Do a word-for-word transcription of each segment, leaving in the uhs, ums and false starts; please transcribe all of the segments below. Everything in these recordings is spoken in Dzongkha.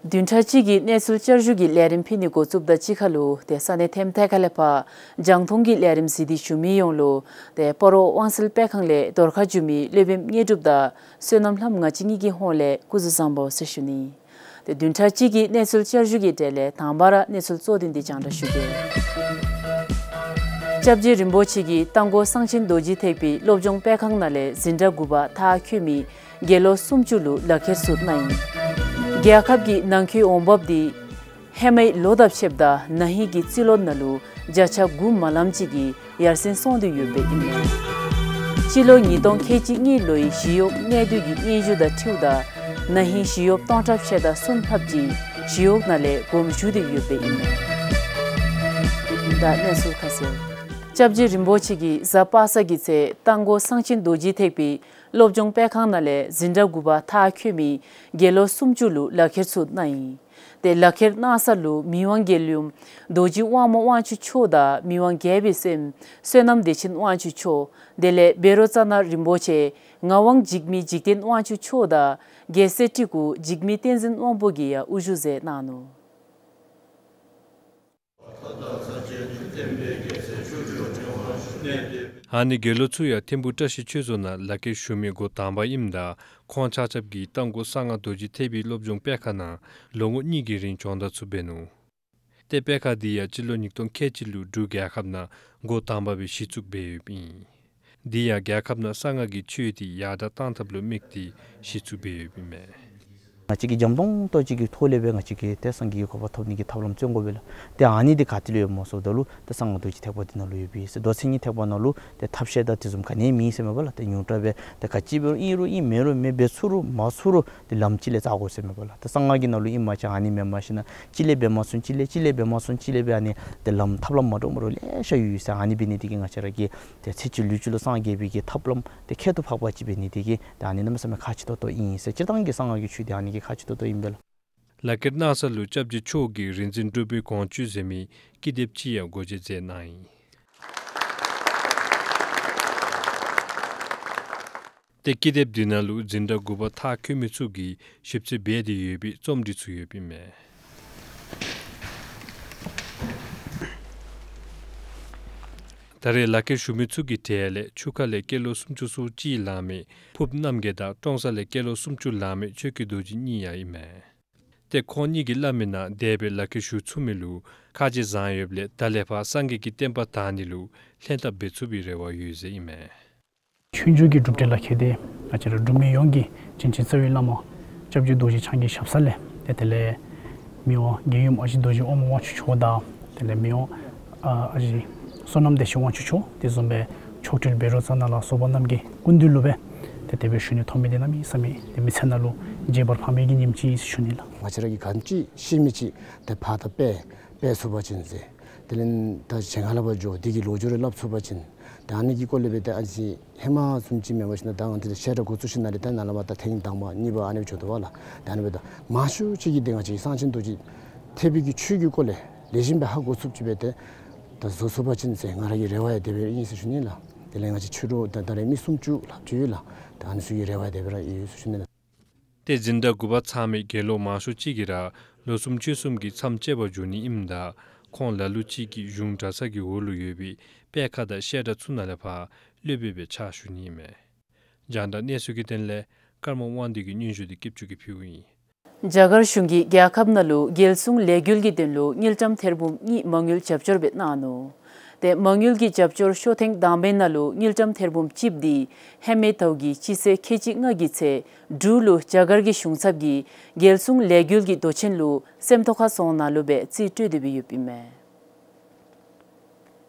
བདུན་ཕྲག་གཅིག་གི་གནས་ཚུལ་བསྐྱར་ཞུ་གི་ལས་རིམ་ཕུལ་ནི་འགོ་བཙུགསཔ་དང་གཅིག་ཁར་ལུ་ཏེ་ས་གནས་ཐེམ་ཐེ་ཁ་ལས་ཕར་རྒྱང་མཐོང་གི་ལས་རིམ་གཟིགས་ཏེ་བཞུགས་མི་ཡོངས་ལུ་ཏེ་སྤ་རོ་དབང་གསལ་སྤེལ་ཁང་ལས་བརྡ་ཁ་བསྒྱུར་མི་སློབ་དཔོནམ་དངོས་གྲུབ་དང་བསོད་ནམས་ལྷམོ་ང་བཅས་གཉིས་ཀྱི་ཧོངས་ལས་སྐུ་གཟུགས་བཟང་པོ་ཟེར་ཞུ་ནི། ཏེ་བདུན་ཕྲག་གཅིག་གི་གནས་ཚུལ་བསྐྱར་ཞུ་གི་གྲས་ལས་དང་པ་ར་གནས་ཚུལ་གཙོ་དོན་འདི་རྒྱང་བསྒྲགས་ཞུ་གེ། སྐྱབས་རྗེ་རིན་པོ་ཆེ་གིས་རྟ་མགོ་གསང་ཆེན་རྡོ་རྗེ་ཐེག་པའི་སློབ་སྦྱོང་སྤེལ་ཁང་ནང་ལས་འཛིན་གྲྭ་དགུ་པ་མཐར་འཁྱོལ་མི་དགེ་སློབ་སུམ་ཅུ་ལུ་ལག་ཁྱེར་ཚུ་གནང་ཡི། རྒྱལ་ཁབ་ཀྱི་ནང་འཁོད་འོང་འབབ་འདི་ཧེ་མའི་ལོ་དང་ཕྱདཔ་ད་ན་ཧིང་གི་རྩིས་ལོ་ནང་ལུ་བརྒྱ་ཆ་དགུ་མ་ལམ་ཅིག་གིས་ཡར་སེང་སོང་སྟེ་ཡོདཔ་ཨིན། སྤྱི་ལོ་ཉིས་སྟོང་ཁལ་གཅིག་གཉིས་ལོའི་ཞི་གཡོག་གནས་སྡུད་ཀྱི་སྙན་ཞུ་དང་འཁྲིལཝ་ད་ན་ཧིང་ཞི་གཡོགཔ་སྟོང་ཕྲག་ཕྱེད་དང་གསུམ་ལྷགཔ་ཅིག་ཞི་གཡོག་ནང་ལས་དགོངསམ་ཞུ་སྟེ་ཡོདཔ་ཨིན། ད་གནས་ཚུལ་ཁ་གསལ། སྐྱབས་རྗེ་རིན་པོ་ཆེ་གིས་གཟའ་པ་སངས་ཀྱི་ཚེ་རྟ་མགོ་གསང་ཆེན་རྡོ་རྗེ་ཐེག་པའི་སློབ་སྦྱོང་སྤེལ་ཁང་ནང་ལས་འཛིན་གྲྭ་དགུ་པ་མཐར་འཁྱོལ་མི་དགེ་སློབ་སུམ་ཅུ་ལུ་ལག་ཁྱེར་ཚུ་གནང་ཡི། ཏེ་ལག་ཁྱེར་གནང་ས་ལུ་མི་དབང་རྒྱལ་ཡུམ་རྡོ་རྗེ་དབང་མོ་དབང་ཕྱུག་མཆོག་དང་མི་དབང་རྒྱལ་པོའི་སྲསམོ་བསོད་ནམས་བདེ་ཆེན་དབང་ཕྱུག་མཆོག་དེ་ལས་བཻ་རོ་ཙ་ན་རིན་པོ་ཆེ་ངག་དབང་འཇིགས་མེད་འཇིག་རྟེན་དབང་ཕྱུག་མཆོག་དང་རྒྱལ་སྲས་སྤྲུལ་སྐུ་འཇིགས་མེད་བསྟན་འཛིན་དབང་པོ་གིས་ཡང་དབུ་བཞུགས་མཛད་གནང་ནུག། ཨ་ནི་དགེ་སློབ་ཚུ་ཡང་ཐིམ་ཕུག་བཀྲ་ཤིས་ཆོས་རྫོང་ནང་ལག་ཁྱེར་ཞུ་མི་འགོ་དང་པ་ཨིནམ་ད་ཁོང་ཆ་ཁྱབ་ཀྱིས་རྟ་མགོ་གསང་སྔགས་རྡོ་རྗེ་ཐེག་པའི་སློབ་སྦྱོང་སྤེལ་ཁང་ནང་ལོ་ངོ་གཉིས་ཀྱི་རིང་སྦྱོང་བརྡར་ཚུ་འབད་ནུག། ཏེ་སྤེལ་ཁང་འདི་ཡང་སྤྱི་ལོ་ཉིས་སྟོང་ཁལ་གཅིག་ལུ་འབྲུག་རྒྱལ་ཁབ་ནང་འགོ་དང་པ་སྦེ་གཞི་བཙུགས་འབད་ཡོདཔ་ཨིན། འདི་ཡང་རྒྱལ་ཁབ་ནང་གསང་སྔགས་ཀྱི་ཆོས་འདི་ཡར་དྲག་གཏང་ཐབས་ལུ་དམིགས་ཏེ་གཞི་བཙུགས་འབད་ཡོདཔ་ཨིན་མས། ང་བཅས་ཀྱིས་འཇམ་ཏོང་ཏོ་ཅིག་གི་ཐོག་ལས་སྦེ་ང་བཅས་ཀྱིས་ཏེ་སངས་རྒྱས་ཀྱི་གོ་འཕང་ཐོབ་ནི་གི་ཐབས་ལམ་བརྩོན་དགོ་པས་ལགས། ཏེ་ཨ་ནི་འདི་ག་ཏེ་ལུ་ཡོདཔ་སྨོ་ཟེརཝ་ད་ལུ་ཏེ་གསང་སྔགས་རྡོ་རྗེ་ཐེག་པ་འདི་ནང་ལུ་ཡོདཔ་ཨིན་ཟེར། མདོ་མཚན་ཉིད་ཐེག་པ་ནང་ལུ་ཏེ་ཐབས་ཤེས་དང་དེ་བཟུམ་ག་ནི་མེད་ཟེར་མས་པ་ལགས། ཏེ་ཉུང་དྲགས་སྦེ་ཏེ་ག་ཅི་འབད་རུང་ཨིན་རུང་ཨིན་མེན་རུང་མེན། འབད་ཚུགས་རུང་མ་ཚུགས་རུང་ཏེ་ལམ་གཅིག་ལས་བཙག་དགོ་ཟེར་མས་པ་ལགས། ཏེ་གསང་སྔགས་ཀྱི་ནང་ལུ་ཨིན་མ་ཚད་ཨ་ནི་མེན་མ་ཤེས་ན་གཅིག་ལས་འབད་མ་ཚུགས་གཅིག་ལས་གཅིག་ལས་འབད་མ་ཚུགས་གཅིག་ལས་འབད་ཨ་ནི་ཏེ་ལམ་ཐབས་ལམ་མ་འདྲཝ་མ་འདྲཝ་ལེ་ཤ་ཡོད་ཡོད་ཟེར། ཨ་ནི་འབད་ནི་འདི་གིས་ང་བཅས་ར་གིས་ཏེ་ཚེ་གཅིག་ལུས་གཅིག་ལུ་སངས་རྒྱས་པའི་གི་ཐབས་ལམ་ཏེ་ཁྱད་དུ་འཕགས་པ་ཅིག་འབད་ནི་འདི་གིས་ཏེ་ཨ་ནི་གནམ་མེད་ས་མེད་ཁག་ཆེ་ཏོག་ཏོ་ཨིན་ཟེར། སྤྱིར་བཏང་གི་གསང་སྔགས་ཀྱི་ཆོས་འདི་ཨ་ནི་གིས་ཁག་ཆེ་ཏོག་ཏོ་ཨིན་པས་ལགས། ལག་ཁྱེར་གནང་ས་ལུ་སྐྱབས་རྗེ་མཆོག་གིས་རིག་འཛིན་འབྲུག་པའི་དགོངས་བཅུད་ཟེར་མི་ཀི་དེབ་ཅིག་ཡང་སྒོ་འབྱེད་མཛད་གནང་ཡི། ཏེ་ཀི་དེབ་འདི་ནང་ལུ་འཛིན་གྲྭ་དགུ་པ་མཐར་འཁྱོལ་མི་ཚུ་གིས་ཞིབ་འཚོལ་འབད་དེ་ཡོད་པའི་རྩོམ་འབྲི་ཚུ་ཡོདཔ་ཨིན་མས། ད་རེས་ལག་ཁྱེར་ཞུ་མི་ཚུ་གི་གྲས་ལས་ཆུ་ཁ་ལས་སྐྱེས་ལོ་སུམ་ཅུ་སོ་གཅིག་ལང་མི་ཕུབ་རྣམ་རྒྱལ་དང་ཀྲོང་གསར་ལས་སྐྱེས་ལོ་སུམ་ཅུ་ལང་མི་ཆོས་སྐྱིད་རྡོ་རྗེ་གཉིས་ཡང་ཨིན་མས། ཏེ་ཁོང་གཉིས་ཀྱིས་སླབ་མིའི་ནང་དེ་སྦེ་ལག་ཁྱེར་ཞུ་ཚུགས་མི་ལུ་ཁ་རྗེ་བཟང་ཡོདཔ་ལས་ད་ལས་ཕར་སངས་རྒྱས་ཀྱི་བསྟན་པ་དར་ནི་ལུ་ལྷན་ཐབས་འབད་ཚུགས་པའི་རེ་བ་ཡོད་ཟེར་ཨིན་མས། ཆོས་འབྱུང་གི་གྲུབ་འབྲས་ལག་ཁྱེར་འདི་ང་བཅས་ར་འབྲུག་མི་ཡོངས་ཀྱི་བྱིན་ཅན་རྩ་བའི་བླ་མ་སྐྱབས་རྗེ་རྡོ་རྗེ་འཆང་གི་ཞབས་ས་ལས་ཏེ་དེ་ལས་མི་དབང་རྒྱལ་ཡུམ་ཨ་ཞེ་རྡོ་རྗེ་དབང་མོ་དབང་ཕྱུག་མཆོག་དང་དེ་ལས་མི་དབང་ཨ་ཨ་ཞེ་བསོད་ནམས་བདེ་ཆེན་དབང་ཕྱུག་མཆོག་དེ་བཟུམ་སྦེ་མཆོག་སྤྲུལ་བཻ་རོ་ཙ་ན་ལ་སོགས་པ་རྣམས་ཀྱི་སྐུ་མདུན་ལུ་སྦེ་ཏེ་དེ་སྦེ་ཞུ་ནི་ཐོབ་མི་འདི་གནམ་མེད་ས་མེད་ཏེ་མི་ཚེ་ནང་ལུ་བརྗེད་པར་ཕངས་པའི་གི་ཉིནམ་ཅིག་ཨིན་ཟེར་ཞུ་ནི་ལགས། ང་བཅས་ར་གིས་ག་ཅི་ཤེས་མི་ཅིག་ཏེ་ཕར་ད་སྤེལ་སྤེལ་ཚུགས་པ་ཅིན་ཟེར། དེ་ལས་ད་གཞན་ཁ་ལས་ཕར་འགྱོ་དེ་གི་ལོ་རྒྱུས་རེ་སླབ་ཚུགས་པ་ཅིན་ད་ཨ་ནི་གི་སྐོར་ལས་སྦེ་ད་ཨ་ཙི་ཧེ་མ་བཟུམ་ཅིག་མེན་པར་ཞིན་ན་ད་ང་འདི་ལས་བཤད་གྲྭ་འགོ་བཙུགས་ཞིནམ་ལས་ད་ནཱ་ལས་ཕར་ད་ཐེངས་དང་པ་གཉིས་པ་ཨ་ནི་སྦེ་འགྱོ་དོ་བ་ལགས། ད་ཨ་ནི་སྦེ་ད་མང་ཤོས་ཅིག་གིས་ཏེ་ང་བཅས་གསང་ཆེན་རྡོ་རྗེ་ཐེག་པའི་གི་ཆོས་ཀྱི་སྐོར་ལས་ལེགས་ཤོམ་སྦེ་ཧ་གོ་ཚུགསཔ་ཅིག་སྦེ་ཏེ་ད་བཟོ་ཚུགས་པ་ཅིན་ཟེར་ང་ར་གི་རེ་བ་ཡང་དེ་སྦེ་ཨིན་ཟེར་ཞུ་ནི་ལགས། དེ་ལས་ང་བཅས་ཆོས་གྲོགས་ད་ད་རེས་མི་སུམ་ཅུ་ལྷགཔ་ཅིག་ཡོད་ལགས། ད་ཨ་ནི་ཚུ་གི་རེ་བ་ཡང་དེ་སྦེ་ར་ཡོད་ཟེར་ཞུ་ནི་ལགས། ཏེ་འཛིན་གྲྭ་དགུ་པ་ཚང་མི་དགེ་སློང་མང་ཤོས་ཅིག་གིས་ར་ལོ་གསུམ་ཕྱོགས་གསུམ་གྱི་མཚམས་བཅད་པར་འགྱོ་ནི་ཨིནམ་ད་ཁོང་ལ་ལུ་ཅིག་གིས་གཞུང་གྲྭ་ཚང་གི་འོག་ལུ་ཡོད་པའི་སྤེལ་ཁང་དང་བཤད་གྲྭ་ཚུ་ནང་ལས་ཕར་སློབ་དཔོན་སྦེ་ཕྱག་ཞུ་ནི་ཨིན་མས། རྒྱང་བསྒྲགས་གནས་ཚུལ་གྱི་དོན་ལས་ཀརྨ་དབང་འདུས་ཀྱི་སྙན་ཞུ་འདི་སྐྱིད་ཆུ་གིས་ཕུལཝ་ཨིན། རྒྱ་གར་གཞུང་གིས་རྒྱལ་ཁབ་ནང་ལུ་རྒྱལ་སྲུང་ལས་འགུལ་གྱི་དོན་ལུ་དངུལ་ཀྲམ་ཐེར་འབུམ་གཉིས་མ་དངུལ་རྒྱབ་སྐྱོར་སྦེ་གནང་ནུག། ཏེ་མ་དངུལ་གྱི་རྒྱབ་སྐྱོར་ཤོག་ཐེངས་དང་པའི་ནང་ལུ་དངུལ་ཀྲམ་ཐེར་འབུམ་གཅིག་འདི་ཧེ་མའི་ཟླཝ་གི་སྤྱི་ཚེས་ཁལ་གཅིག་ལྔ་གི་ཚེ་འབྲུག་ལུ་རྒྱ་གར་གྱི་གཞུང་ཚབ་ཀྱིས་རྒྱལ་སྲུང་ལས་འགུལ་གྱི་མདོ་ཆེན་ལུ་སེམས་རྟོགས་ཁ་རྫོང་ནང་ལུ་སྦེ་རྩིས་སྤྲོད་དེ་སྦེ་ཡོདཔ་ཨིན་མས།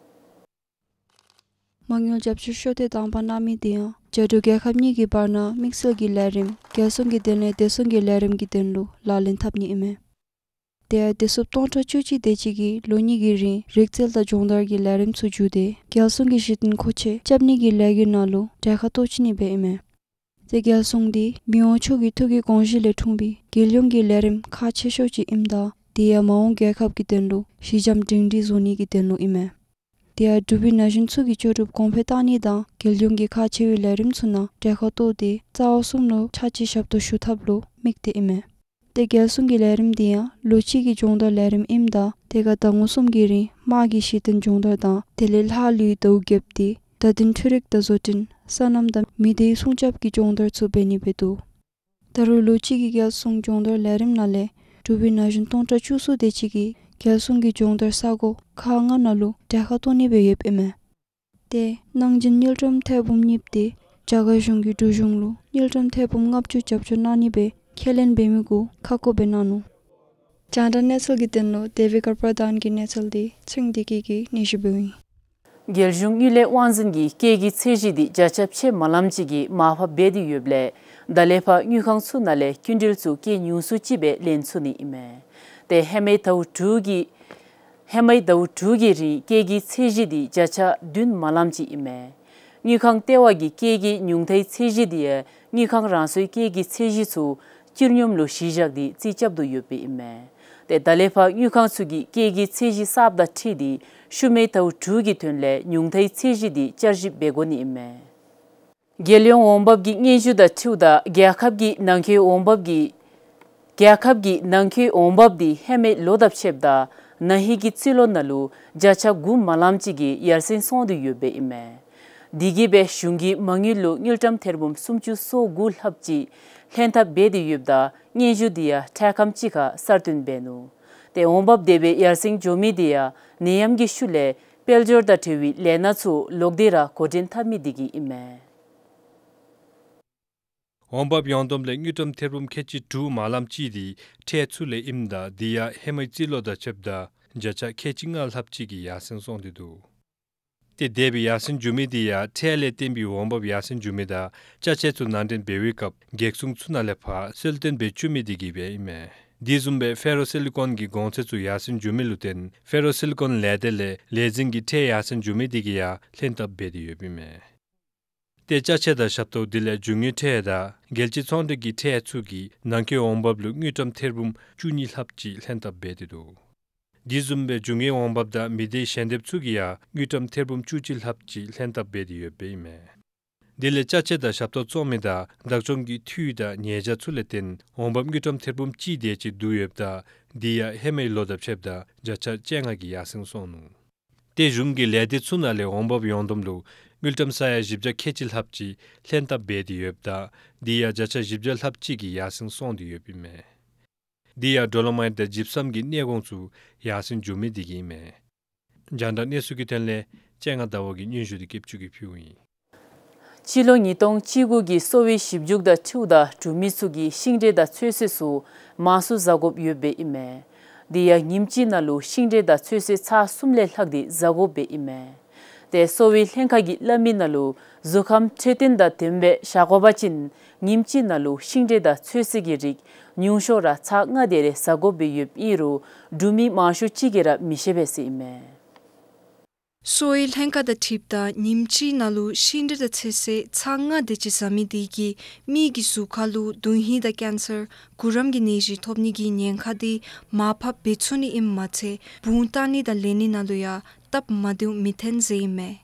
མ་དངུལ་རྒྱབ་སྐྱོར་ཤོག་ཐེངས་དང་པ་གནང་མི་འདི་ཡང་རྒྱ་འབྲུག་རྒྱལ་ཁབ་གཉིས་ཀྱི་བར་ན་དམིགས་བསལ་གྱི་ལས་རིམ་རྒྱལ་སྲུང་གི་དོན་ལས་བདེ་སྲུང་གི་ལས་རིམ་གྱི་དོན་ལུ་ལག་ལེན་འཐབ་ནི་ཨིན་མས། དེ་ཡང་བདེ་སྲུངཔ་སྟོང་ཕྲག་བཅུ་གཅིག་དེ་ཅིག་གིས་ལོ་གཉིས་ཀྱི་རིང་རིག་རྩལ་དང་སྦྱོང་བརྡར་གྱི་ལས་རིམ་ཚུ་བརྒྱུད་དེ་རྒྱལ་སྲུང་གི་གཞི་རྟེན་མཁོ་ཆས་རྐྱབ་ནི་གི་ལས་འགུལ་ནང་ལུ་གྲལ་ཁར་གཏོགས་ཅི་ནི་སྦེ་ཨིན་མས། ཏེ་རྒྱལ་སྲུང་འདི་མི་དབང་མཆོག་གི་ཐུགས་ཀྱི་དགོངས་བཞེད་ལས་འཁྲུངས་པའི་རྒྱལ་ཡོངས་ཀྱི་ལས་རིམ་ཁག་ཆེ་ཤོས་ཅིག་ཨིནམ་ད་དེ་ཡང་མ་འོངས་རྒྱལ་ཁབ་ཀྱི་དོན་ལུ་གཞི་འགྱམ་སྒྲིང་སྒྲི་བཟོ་ནི་གི་དོན་ལུ་ཨིན་མས། དེ་ཡང་འབྲུག་པའི་ན་གཞོན་ཚུ་གི་ལྕོགས་གྲུབ་གོང་འཕེལ་གཏང་ནི་དང་རྒྱལ་ཡོངས་ཀྱི་ཁག་ཆེ་བའི་ལས་རིམ་ཚུ་ནང་གྲལ་ཁར་གཏོགས་ཏེ་རྩ་བ་གསུམ་ལུ་ཕྱག་ཕྱིད་ཞབས་ཏོག་ཞུ་ཐབས་ལུ་དམིགས་ཏེ་ཨིན་མས། ཏེ་རྒྱལ་སྲུང་གི་ལས་རིམ་འདི་ཡང་ལོ་གཅིག་གི་སྦྱོང་བརྡར་ལས་རིམ་ཨིནམ་ད་དེ་ཁར་ཟླ་ངོ་གསུམ་གྱི་རིང་དམག་གི་གཞི་རྟེན་སྦྱོང་བརྡར་དང་དེ་ལས་ལྷག་ལུས་ཟླཝ་བརྒྱད་དེ་བརྡ་དོན་འཕྲུལ་རིག་དང་བཟོ་སྐྲུན་སོ་ནམ་དང་མི་སྡེའི་སྲུང་སྐྱོབ་ཀྱི་སྦྱོང་བརྡར་ཚུ་འབད་ནི་འབད་དོ། ད་རུང་ལོ་གཅིག་གི་རྒྱལ་སྲུང་སྦྱོང་བརྡར་ལས་རིམ་ནང་ལས་འབྲུག་པའི་ན་གཞོན་སྟོང་ཕྲག་བཅུ་གསུམ་དེ་ཅིག་གིས་རྒྱལ་སྲུང་གི་སྦྱོང་བརྡར་ས་གོ་ཁག་ལྔ་ནང་ལུ་གྲལ་ཁར་གཏོགས་ནི་སྦེ་ཡོདཔ་ཨིན་མས། ཏེ་གནང་སྦྱིན་དངུལ་ཀྲམ་ཐེར་འབུམ་གཉིས་དེ་རྒྱ་གར་གཞུང་གིས་འབྲུག་གཞུང་ལུ་དངུལ་ཀྲམ་ཐེར་འབུམ་ལྔ་བཅུ་རྒྱབ་སྐྱོར་གནང་ནི་སྦེ་ཁས་ལེན་འབད་མི་གུ་ཁག་བཀོད་འབད་གནང་ནུག། རྒྱང་བསྒྲགས་གནས་ཚུལ་གྱི་དོན་ལུ་དེ་བི་ཀར་པར་དཱན་གྱི་གནས་ཚུལ་འདི་ཚེ་རིང་བདེ་སྐྱིད་ཀྱིས་སྙན་ཞུ་འབདཝ་ཨིན། རྒྱལ་གཞུང་དངུལ་ལས་དབང་འཛིན་གྱིས་སྐྱེད་ཀྱི་ཚད་གཞི་འདི་བརྒྱ་ཆ་ཕྱེད་མ་ལམ་ཅིག་གིས་མར་ཕབ་འབད་དེ་ཡོདཔ་ལས་ད་ལས་ཕར་དངུལ་ཁང་ཚུ་ནང་ལས་སྐྱིན་འགྲུལ་ཚུ་སྐྱེད་ཉུང་སུ་ཅིག་སྦེ་ལེན་ཚུགས་ནི་ཨིན་མས། ཏེ་ཧེ་མའི་ཟླཝ་དྲུག་གི་ཧེ་མའི་ཟླཝ་དྲུག་གི་རིང་སྐྱེད་ཀྱི་ཚད་གཞི་འདི་བརྒྱ་ཆ་བདུན་མ་ལམ་ཅིག་ཨིན་མས། དངུལ་ཁང་ལྟེ་བ་གི་སྐྱེད་ཀྱི་ཉུང་མཐའི་ཚད་གཞི་འདི་ཡང་དངུལ་ཁང་རང་སོའི་སྐྱེད་ཀྱི་ཚད་གཞི་ཚུ་བསྐྱིར་སྙོམས་ལུ་གཞི་བཞག་སྟེ་རྩིས་རྐྱབ་དོ་ཡོདཔ་ཨིན་མས། ཏེ་ད་ལས་ཕར་དངུལ་ཁང་ཚུ་གིས་སྐྱེད་ཀྱི་ཚད་གཞི་གསརཔ་དང་འཁྲིལ་ཏེ་ཤུལ་མའི་ཟླཝ་དྲུག་གི་དོན་ལས་ཉུང་མཐའི་ཚད་གཞི་འདི་བསྐྱར་ཞིབ་འབད་དགོ་ནི་ཨིན་མས། རྒྱལ་ཡོངས་འོང་འབབ་ཀྱི་སྙན་ཞུ་དང་འཁྲིལཝ་ད་རྒྱལ་ཁབ་ཀྱི་ནང་འཁོད་འོང་འབབ་ཀྱི་རྒྱལ་ཁབ་ཀྱི་ནང་འཁོད་འོང་འབབ་འདི་ཧེ་མའི་ལོ་དང་ཕྱདཔ་ད་ན་ཧིང་གི་རྩིས་ལོ་ནང་ལུ་བརྒྱ་ཆ་དགུ་མ་ལམ་ཅིག་གིས་ཡར་སེང་སོང་སྟེ་ཡོདཔ་ཨིན་མས། དེ་གིས་སྦེ་གཞུང་གིས་མ་དངུལ་ལུ་དངུལ་ཀྲམ་ཐེར་འབུམ་སུམ་ཅུ་སོ་དགུ་ལྷགཔ་ཅིག་ལྷན་ཐབས་འབད་དེ་ཡོདཔ་ད་སྙན་ཞུ་འདི་ཡང་འཕྲལ་ཁམས་ཅིག་ཁར་གསར་བཏོན་འབད་ནུག། ཏེ་འོང་འབབ་དེ་སྦེ་ཡར་སེང་འགྱོ་མི་འདི་ཡང་ནད་ཡམས་ཀྱི་ཤུལ་ལས་དཔལ་འབྱོར་དང་འབྲེལ་བའི་ལས་སྣ་ཚུ་ལོག་སྟེ་ར་འགོ་འདྲེན་འཐབ་མི་དེ་གིས་ཨིན་མས། འོང་འབབ་ཡོངས་བསྡོམས་ལས་དངུལ་ཀྲམ་ཐེར་འབུམ་ཁལ་གཅིག་དྲུག་མ་ལམ་ཅིག་འདི་ཁྲལ་ཚུ་ལས་ཨིནམ་ད་དེ་ཡང་ཧེ་མའི་རྩིས་ལོ་དང་ཕྱདཔ་ད་བརྒྱ་ཆ་ཁལ་གཅིག་ལྔ་ལྷགཔ་ཅིག་གིས་ཡར་སེང་སོང་སྟེ་འདུག། ཏེ་དེ་སྦེ་ཡར་སེང་འགྱོ་མི་དེ་ཡང་ཁྲལ་ལས་བརྟེན་པའི་འོང་འབབ་ཡར་སེང་འགྱོ་མི་དང་ཅ་ཆས་ཚུ་ནང་འདྲེན་འབད་བའི་སྐབས་གེགས་སྲུང་ཚུ་ནང་ལས་ཕར་གསལ་སྟོན་འབད་བཅུག་མི་དེ་གིས་སྦེ་ཨིན་མས། དེ་བཟུམ་སྦེ་ཕེ་རོ་སི་ལི་ཀོན་གྱི་གོང་ཚད་ཚུ་ཡར་སེང་འགྱོ་མི་ལུ་བརྟེན་ཕེ་རོ་སི་ལི་ཀོན་ལས་སྡེ་ལས་ལས་འཛིན་གྱི་ཁྲལ་ཡར་སེང་འགྱོ་མི་དེ་གིས་ཡང་ལྷན་ཐབས་འབད་དེ་ཡོདཔ་ཨིན་མས། ཏེ་ཅ་ཆས་དང་ཞབས་ཏོག་དེ་ལས་རྒྱུ་དངོས་ཁྲལ་དང་རྒྱལ་སྤྱི་ཚོང་འབྲེལ་གྱི་ཁྲལ་ཚུ་གིས་ནང་འཁོད་འོང་འབབ་ལུ་དངུལ་ཀྲམ་ཐེར་འབུམ་བཅུ་གཉིས་ལྷགཔ་ཅིག་ལྷན་ཐབས་འབད་དེ་འདུག། དེ་བཟུམ་སྦེ་རྒྱུ་དངོས་འོང་འབབ་དང་མི་སྡེའི་ཞལ་འདེབས་ཚུ་གིས་ཡང་དངུལ་ཀྲམ་ཐེར་འབུམ་བཅུ་གཅིག་ལྷགཔ་ཅིག་ལྷན་ཐབས་འབད་དེ་ཡོདཔ་ཨིན་མས། དེ་ལས་ཅ་ཆས་དང་ཞབས་ཏོག་བཙོང་མི་དང་བདག་སྐྱོང་གི་འཐུས་དང་ཉེས་བྱ་ཚུ་ལས་བརྟེན་འོང་འབབ་དངུལ་ཀྲམ་ཐེར་འབུམ་གཅིག་དེ་ཅིག་བསྡུ་ཡོདཔ་ད་དེ་ཡང་ཧེ་མའི་ལོ་དང་ཕྱདཔ་ད་བརྒྱ་ཆ་བཅོ་ལྔ་གིས་ཡར་སེང་སོང་ནུག། ཏེ་གཞུང་གི་ལས་སྡེ་ཚུ་ནང་ལས་འོང་འབབ་ཡོངས་བསྡོམས་ལུ་དངུལ་ཀྲམ་ས་ཡ་བཞི་བརྒྱ་ཁལ་གཅིག་ལྷགཔ་ཅིག་ལྷན་ཐབས་འབད་དེ་ཡོདཔ་ད་དེ་ཡང་བརྒྱ་ཆ་བཞི་བརྒྱ་ལྷགཔ་ཅིག་གིས་ཡར་སེང་སོང་སྟེ་ཡོདཔ་ཨིན་མས། དེ་ཡང་ཌོ་ལོ་མའིཊ་དང་ཇིབ་སམ་གྱི་གནས་གོང་ཚུ་ཡར་སེང་འགྱོ་མི་དེ་གིས་ཨིན་མས། རྒྱང་བསྒྲགས་གནས་ཚུལ་གྱི་དོན་ལས་སྤྱན་སྔ་ཟླ་བ་གིས་སྙན་ཞུ་འདི་སྐྱིད་ཆུ་གིས་ཕུལཝ་ཨིན། སྤྱི་ལོ་ཉིས་སྟོང་བཅུ་དགུ་གི་གསོ་བའི་ཞིབ་འཇུག་དང་འཁྲིལཝ་ད་འབྲུག་མི་ཚུ་གིས་ཤིང་འབྲས་དང་ཚོད་བསྲེ་ཚུ་མང་སུ་བཟའ་དགོཔ་ཡོདཔ་ཨིན་མས། དེ་ཡང་ཉིནམ་གཅིག་ནང་ལུ་ཤིང་འབྲས་དང་ཚོད་བསྲེ་ཚར་གསུམ་ལས་ལྷག་སྟེ་བཟའ་དགོཔ་ཨིན་མས། ཏེ་གསོ་བའི་ལྷན་ཁག་གིས་སླབ་མི་ནང་ལུ་གཟུགས་ཁམས་འཕྲོད་བསྟེན་དང་ལྡནམ་སྦེ་བཞག་དགོ་པ་ཅིན་ཉིནམ་གཅིག་ནང་ལུ་ཤིང་འབྲས་དང་ཚོད་བསྲེ་གི་རིགས་ཉུང་ཤོས་ར་ཚར་ལྔ་དེ་རེ་བཟའ་དགོཔ་སྦེ་ཡོདཔ་ཨིན་རུང་འབྲུག་མི་མང་ཤོས་ཅིག་གིས་ར་མི་ཤེས་པས་ཟེར་ཨིན་མས། གསོ་བའི་ལྷན་ཁག་དང་འཁྲིལཝ་ད་ཉིནམ་གཅིག་ནང་ལུ་ཤིང་འབྲས་དང་ཚོད་བསྲེ་ཚར་ལྔ་དེ་ཅིག་བཟའ་མི་དེ་གིས་མི་གི་གཟུགས་ཁར་ལུ་མདུན་ཧིང་དང་ཀེན་སར་གུ་རམ་གྱི་ནད་གཞི་ཐོབ་ནི་གི་ཉེན་ཁ་དེ་མར་ཕབ་འབད་ཚུགས་ནི་ཨིནམ་མ་ཚད་བུང་བཏང་ནི་དང་ལེན་ནི་ནང་ལུ་ཡང་སྟབས་མ་བདེཝ་མི་ཐོན་ཟེར་ཨིན་མས།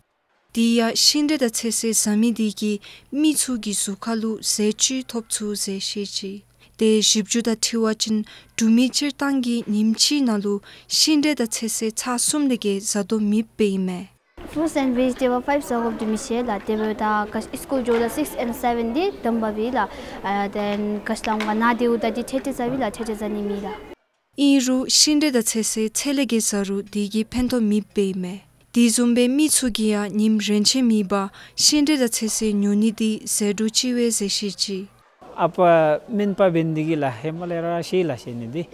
དེ་ཡང་ཤིང་འབྲས་དང་ཚོད་བསྲེ་བཟའ་མི་དེ་གིས་མི་ཚུ་གི་གཟུགས་ཁར་ལུ་ཟས་བཅུད་ཐོབ་ཚུགས་ཟེར་བཤད་ཅི། ཏེ་ཞིབ་འཇུག་དང་འཁྲིལ་བ་ཅིན་འབྲུག་མི་སྤྱིར་བཏང་གིས་ཉིནམ་གཅིག་ནང་ལུ་ཤིང་འབྲས་དང་ཚོད་བསྲེ་ཚར་གསུམ་ལས་བརྒལ་བཟའ་དོ་མེདཔ་ཨིན་མས། Fruits and vegetable five བཟའ་དགོཔ་འདི་མི་ཤེས་ལགས། དེ་འབདཝ་ད་ག་ཅི་སི་ཀུལ་འགྱོཝ་ད་six and seven འདི་སྡོམ་པ་སྦེ་ལགས། ཨ་then ག་ཅི་སླབ་དགོ་ན་དེ་འབདཝ་ད་འདི་ཁྲེ་ཁྲེ་བཟའ་བས་ལགས། ཁྲེ་ཁྲེ་བཟའ་ནི་མེད་ལགས། ཨིན་རུང་ཤིང་འབྲས་དང་ཚོད་བསྲེ་ཚད་ལས་བརྒལ་བཟའ་རུང་དེ་གིས་ཕན་ཐོགས་མེདཔ་ཨིན་མས། དེ་བཟུམ་སྦེ་མི་ཚུ་གིས་ཡང་ཉིནམ་རེ་ཆད་མེད་པར་ཤིང་འབྲས་དང་ཚོད་བསྲེ་ཉོ་ནི་དེ་ཟད་འགྲོ་ཅིག་ཡོད་ཟེར་བཤད་ཅི། ཨ་པ་སྨན་པ་འབད་ནི་དེ་གིས་ལགས་ཧེ་མ་ལས་ར་ཤེས་ལགས་ཤེས་ནི་འདི།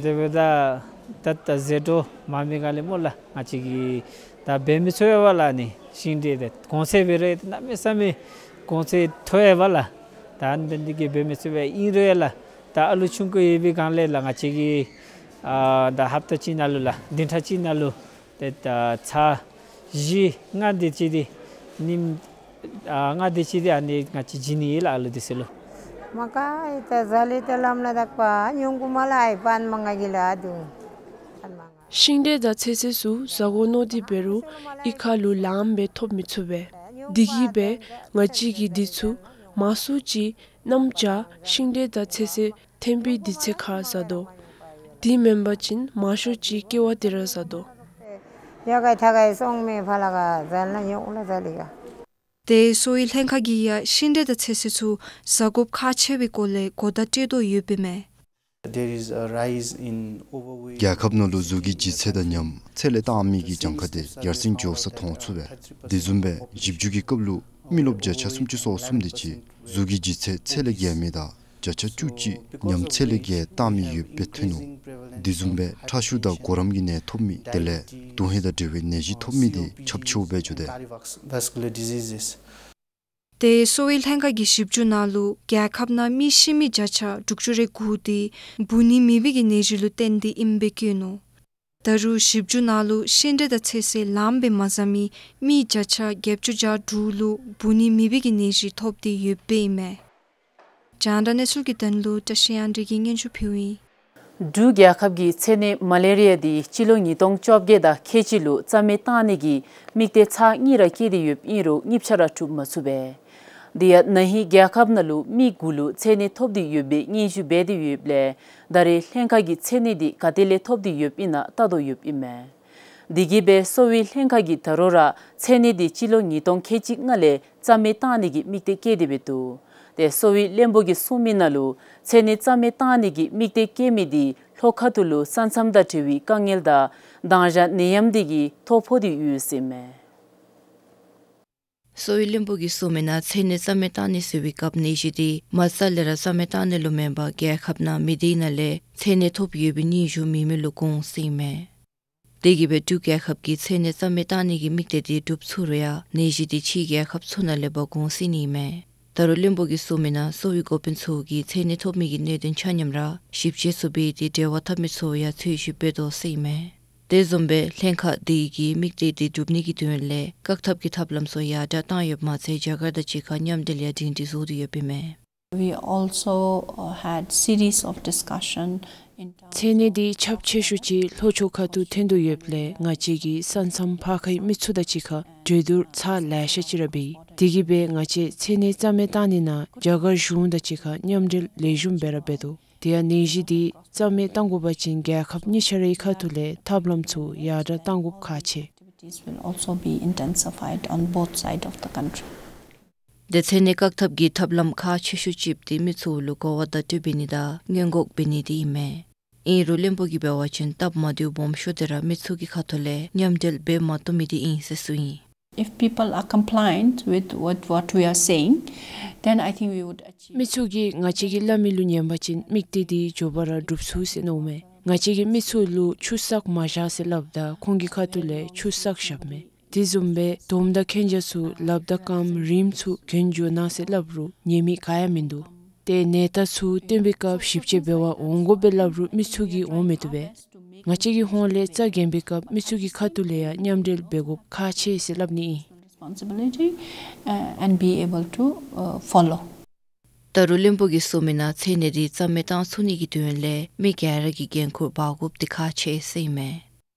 དེ་འབདཝ་ད་ད་ད་ཟད་འགྲོ་མ་མི་ག་ལས་སྨོ་ལགས། ང་བཅས་ཀྱིས་ད་འབད་མི་ཚུགས་པས་ལགས། ཨ་ནི་ཤིང་འབྲས་དེ་གོང་ཚད་འབད་རུང་གནམ་མེད་ས་མེད་གོང་ཚད་མཐོ་ཡོདཔ་ལགས། ད་ཨ་ནི་འབད་ནི་དེ་གིས་འབད་མི་ཚུགས་པས། ཨིན་རུང་ཡང་ལགས་ད་ཨ་ལུ་ཆུང་ཀུ་ཡོད་པའི་སྒང་ལས་ལགས་ང་བཅས་ཀྱིས་ཨ་ད་ཧབ་ཏ་གཅིག་ནང་ལུ་ལགས་བདུན་ཕྲག་གཅིག་ནང་ལུ་ཏེ་ད་ཚར་བཞི་ལྔ་དེ་ཅིག་འདི་ཉིནམ་ཨ་ལྔ་དེ་ཅིག་འདི་ཨ་ནི་ང་བཅས་བྱིན་ནི་ཨིན་ལགས་ཨ་ལུ་དེ་ཚུ་ལུ། མ་ག་ཨི་ད་ཟ་ལེ་ཏེ་ལམ་ལ་དག་པ་ཉུང་ཀུ་མ་ལ་ཨའི་པན་མ་ང་གི་ལ་ཨ་དུ། ཤིང་འབྲས་དང་ཚོད་བསྲེ་ཚུ་བཟའ་དགོ་མནོ་སྟེ་འབད་རུང་ཨི་ཁ་ལུ་ལངམ་སྦེ་ཐོབ་མི་ཚུགས་པས། དེ་གིས་སྦེ་ང་བཅས་ཀྱིས་འདི་ཚུ་མང་སུ་ཅིག་ གནམ་བྱཱར་ཤིང་འབྲས་དང་ཚོད་བསྲེ་ཐོན་པའི་དུས་ཚོད་ཁར་བཟའ་དོ། དེ་མེན་པ་ཅིན་མང་ཤོས་ཅིག་ཀེ་བ་དེ་ར་བཟའ་དོ། ཡ་ག་ཐ་ག་སོང་མེ་ཕ་ལ་ག་ཟལ་ན་ཉོག་ལ་ཟལ་ལི་ག། ཏེ་གསོ་བའི་ལྷན་ཁག་གིས་ཡང་ཤིང་འབྲས་དང་ཚོད་བསྲེ་ཚུ་བཟའ་དགོཔ་ཁག་ཆེ་བའི་སྐོར་ལས་གོ་བརྡ་སྤྲོད་དོ་ཡོདཔ་ཨིན་མས། There is a rise in overweight. རྒྱལ་ཁབ་ནང་ལུ་གཟུགས་ཀྱི་ལྗིད་ཚད་དང་ཉམས་ཚད་ལས་བཏང་མི་གི་གྱངས་ཁ་དེ་ཡར་སེང་འགྱོ་ས་མཐོང་ཚུགས་པས། དེ་བཟུམ་སྦེ་བཞི་བཅུ་གི་སྐབས་ལུ་མི་རློབས་བརྒྱ་ཆ་སུམ་ཅུ་སོ་གསུམ་དེ་ཅིག་གཟུགས་ཀྱི་ལྗིད་ཚད་ཚད་ལས་བརྒལ་མི་དང་བརྒྱ་ཆ་བཅུ་གཅིག་ཉམས་ཚད་ལས་བརྒལ་བཏང་མི་ཡོདཔ་སྦེ་ཐོན་ནུག། དེ་བཟུམ་སྦེ་ཁྲག་ཤུགས་དང་གོ་རམས་ཀྱི་ནད་ཐོབ་མི་དེ་ལས་དོན་ཧིང་དང་འབྲེལ་བའི་ནད་གཞི་ཐོབ་མི་དེ་ཁྱབ་ཆེཝ་སྦེ་འགྱོ་དེས། Vascular diseases. ཏེ་གསོ་བའི་ལྷན་ཁག་གིས་ཞིབ་འཇུག་ནང་ལུ་རྒྱལ་ཁབ་ནང་མི་ཤི་མི་བརྒྱ་ཆ་དྲུག་ཅུ་རེ་དགུ་དེ་འབུ་ནི་མེད་པའི་གི་ནད་གཞི་ལུ་བརྟེན་ཏེ་ཨིནམ་སྦེ་བཀོད་ནུག། ད་རུང་ཞིབ་འཇུག་ནང་ལུ་ཤིང་འབྲས་དང་ཚོད་བསྲེ་ལངམ་སྦེ་མ་བཟའ་མི་མི་བརྒྱ་ཆ་བརྒྱད་ཅུ་གྱ་དྲུག་ལུ་འབུ་ནི་མེད་པའི་གི་ནད་གཞི་ཐོབ་སྟེ་ཡོདཔ་ཨིན་མས། རྒྱང་བསྒྲགས་གནས་ཚུལ་གྱི་དོན་ལུ་བཀྲ་ཤིས་དབྱངས་སྒྲོན་གྱིས་སྙན་ཞུ་ཕུལཝ་ཨིན། འབྲུག་རྒྱལ་ཁབ་ཀྱིས་ཚད་ནད་མ་ལེ་རི་ཡ་དེ་སྤྱི་ལོ་ཉིས་སྟོང་བཅོ་བརྒྱད་དང་ཁལ་གཅིག་ལུ་རྩ་མེད་བཏང་ནི་གི་དམིགས་གཏད་ཚར་གཉིས་ར་བསྐྱེད་དེ་ཡོདཔ་ཨིན་རུང་གཉིས་ཆ་ར་གྲུབ་མ་ཚུགས་པས། དེ་ཡང་ན་ཧིང་རྒྱལ་ཁབ་ནང་ལུ་མི་དགུ་ལུ་ཚད་ནད་ཐོབ་སྟེ་ཡོད་པའི་སྙན་ཞུ་འབད་དེ་ཡོདཔ་ལས་ད་རེས་ལྷན་ཁག་གིས་ཚད་ནད་དེ་ག་ཏེ་ལས་ཐོབ་སྟེ་ཡོདཔ་ཨིན་ན་བལྟ་དོ་ཡོདཔ་ཨིན་མས། དེ་གིས་སྦེ་གསོ་བའི་ལྷན་ཁག་གིས་ད་རུང་ར་ཚད་ནད་དེ་སྤྱི་ལོ་ཉིས་སྟོང་ཁལ་གཅིག་ལྔ་ལས་རྩ་མེད་བཏང་ནི་གི་དམིགས་གཏད་བསྐྱེད་དེ་འབད་འདུག། ཏེ་གསོ་བའི་བློན་པོ་གིས་གསུངས་མི་ནང་ལུ་ཚད་ནད་རྩ་མེད་བཏང་ནི་གི་དམིགས་གཏད་བསྐྱེད་མི་དེ་ལྷོ་ཁ་ཐུག་ལུ་ས་མཚམས་དང་འབྲེལ་བའི་དཀའ་ངལ་དང་དྭངས་ཞག་ནད་ཡམས་དེ་གིས་ཐོ་ཕོག་སྟེ་ཡོད་ཟེར་མས། གསོ་བའི་བློན་པོ་གིས་གསུངས་མི་ནང་ཚད་ནད་རྩ་མེད་བཏང་ནི་ཟེར་བའི་སྐབས་ནད་གཞི་དེ་མ་རྩ་ལས་ར་རྩ་མེད་བཏང་ནི་ལུ་མེན་པར་རྒྱལ་ཁབ་ནང་མི་སྡེའི་ནང་ལས་ཚད་ནད་ཐོབ་ཡོད་པའི་སྙན་ཞུ་མེད་མི་ལུ་དགོངས་ཟེར་ཨིན་མས། དེ་གིས་སྦེ་འབྲུག་རྒྱལ་ཁབ་ཀྱིས་ཚད་ནད་རྩ་མེད་བཏང་ནི་གི་དམིགས་གཏད་དེ་འགྲུབ་ཚུགས་རུང་ཡང་ནད་གཞི་དེ་ཕྱི་རྒྱལ་ཁབ་ཚུ་ནང་ལས་འབག་འོང་ཟེར་ཨིན་མས། ད་རུང་བློན་པོ་གིས་གསུངས་མི་ནང་གསོ་བའི་འགོ་དཔོན་ཚུ་གིས་ཚད་ནད་ཐོབ་མི་གི་གནད་དོན་ཆ་མཉམ་ར་ཞིབ་དཔྱད་ཚུ་འབད་དེ་འབྲེལ་བ་འཐབ་མི་ཚུ་ཡང་འཚོལ་ཞིབ་འབད་དོ་ཟེར་ཨིན་མས། དེ་བཟུམ་སྦེ་ལྷན་ཁག་དེ་གིས་དམིགས་གཏད་དེ་འགྲུབ་ནི་གི་དོན་ལས་བཀག་ཐབས་ཀྱི་ཐབས་ལམ་ཚུ་ཡར་དྲགས་བཏང་ཡོདཔ་མ་ཚད་རྒྱ་གར་དང་གཅིག་ཁར་མཉམ་འབྲེལ་ཡང་སྒྲིང་སྒྲི་བཟོ་སྟེ་ཡོདཔ་ཨིན་མས། We also, uh, had series of discussion in terms of ཚད་ནད་དེ་ཁྱབ་ཆེ་ཤོས་ཅིག་ལྷོ་ཕྱོགས་ཁ་ཐུག་ཐོན་དོ་ཡོདཔ་ལས་ང་བཅས་ཀྱིས་ས་མཚམས་ཕར་ཁའི་མི་ཚུ་དང་གཅིག་ཁར་གྲོས་བསྡུར་ཚར་ལེ་ཤ་ཅིག་ར་འབད་ཡི། དེ་གིས་སྦེ་ང་བཅས་ཚད་ནད་རྩ་མེད་བཏང་ནི་ནང་རྒྱ་གར་གཞུང་དང་གཅིག་ཁར་མཉམ་འབྲེལ་ལེགས་ཤོམ་སྦེ་ར་འབད་དོ། དེ་ཡང་ནད་གཞི་དེ་རྩ་མེད་བཏང་དགོ་པ་ཅིན་རྒྱལ་ཁབ་གཉིས་ཆ་རའི་ཁ་ཐུག་ལས་ཐབས་ལམ་ཚུ་ཡར་དྲགས་བཏང་དགོཔ་ཁག་ཆེ། Activities will also be intensified on both side of the country. དེ་ཚད་ནད་བཀག་ཐབས་ཀྱི་ཐབས་ལམ་ཁག་ཆེ་ཤོས་ཅིག་དེ་མི་ཚུ་ལུ་གོ་བ་བརྡ་སྤྲོད་འབད་ནི་དང་སྔོན་འགོག་འབད་ནི་དེ་ཨིན་མས། ཨིན་རུང་བློན་པོ་གིས་འབད་བ་ཅིན་སྟབས་མ་བདེཝ་སྦོམ་ཤོས་དེ་ར་མི་ཚུ་གི་ཁ་ཐུག་ལས་མཉམ་འབྲེལ་འབད་མ་བཏུབ་མི་དེ་ཨིན་ཟེར་གསུངས་ཡི། If people are compliant with what, what we are saying, then I think we would achieve. མི་ཚུ་གིས་ང་བཅས་ཀྱིས་སླབ་མི་ལུ་ཉན་པ་ཅིན་དམིགས་གཏད་དེ་མགྱོགས་པ་ར་འགྲུབ་ཚུགས་ཟེར་མནོཝ་མས། ང་བཅས་ཀྱིས་མི་ཚུ་ལུ་ཆུ་བསགས་མ་བཞག་ཟེར་སླབ་ད་ཁོང་གི་ཁ་ཐུག་ལས་ཆུ་བསགས་བཞགཔ་མས། དེ་བཟུམ་སྦེ་དོམ་དང་གན་རྒྱ་ཚུ་ལགཔ་དང་རྐངམ་རིངམ་ཚུ་གྱོན་འགྱོ་གནང་ཟེར་སླབ་རུང་ཉན་མི་ག་ཡང་མིན་འདུག། ཏེ་ནད་རྟགས་ཚུ་སྟོན་པའི་སྐབས་ཞིབ་དཔྱད་འབད་བར་འོང་དགོ་པས་སླབ་རུང་མི་ཚུ་གིས་འོང་མི་བཏུབ་པས། ང་བཅས་ཀྱི་ཧོངས་ལས་རྩ་འགེངས་པའི་སྐབས་མི་ཚུ་གི་ཁ་ཐུག་ལས་ཡང་མཉམ་འབྲེལ་འབད་དགོཔ་ཁག་ཆེ་ཟེར་སླབ་ནི་ཨིན། Responsibility, uh, and be able to, uh, follow. ད་རུང་བློན་པོ་གིས་གསུངས་མི་ནང་ཚད་ནད་དེ་རྩ་མེད་བཏང་ཚུགས་ནི་གི་དོན་ལས་མི་ག་ར་གིས་འགན་ཁུར་འབག་དགོཔ་དེ་ཁག་ཆེ་ཟེར་ཨིན་མས།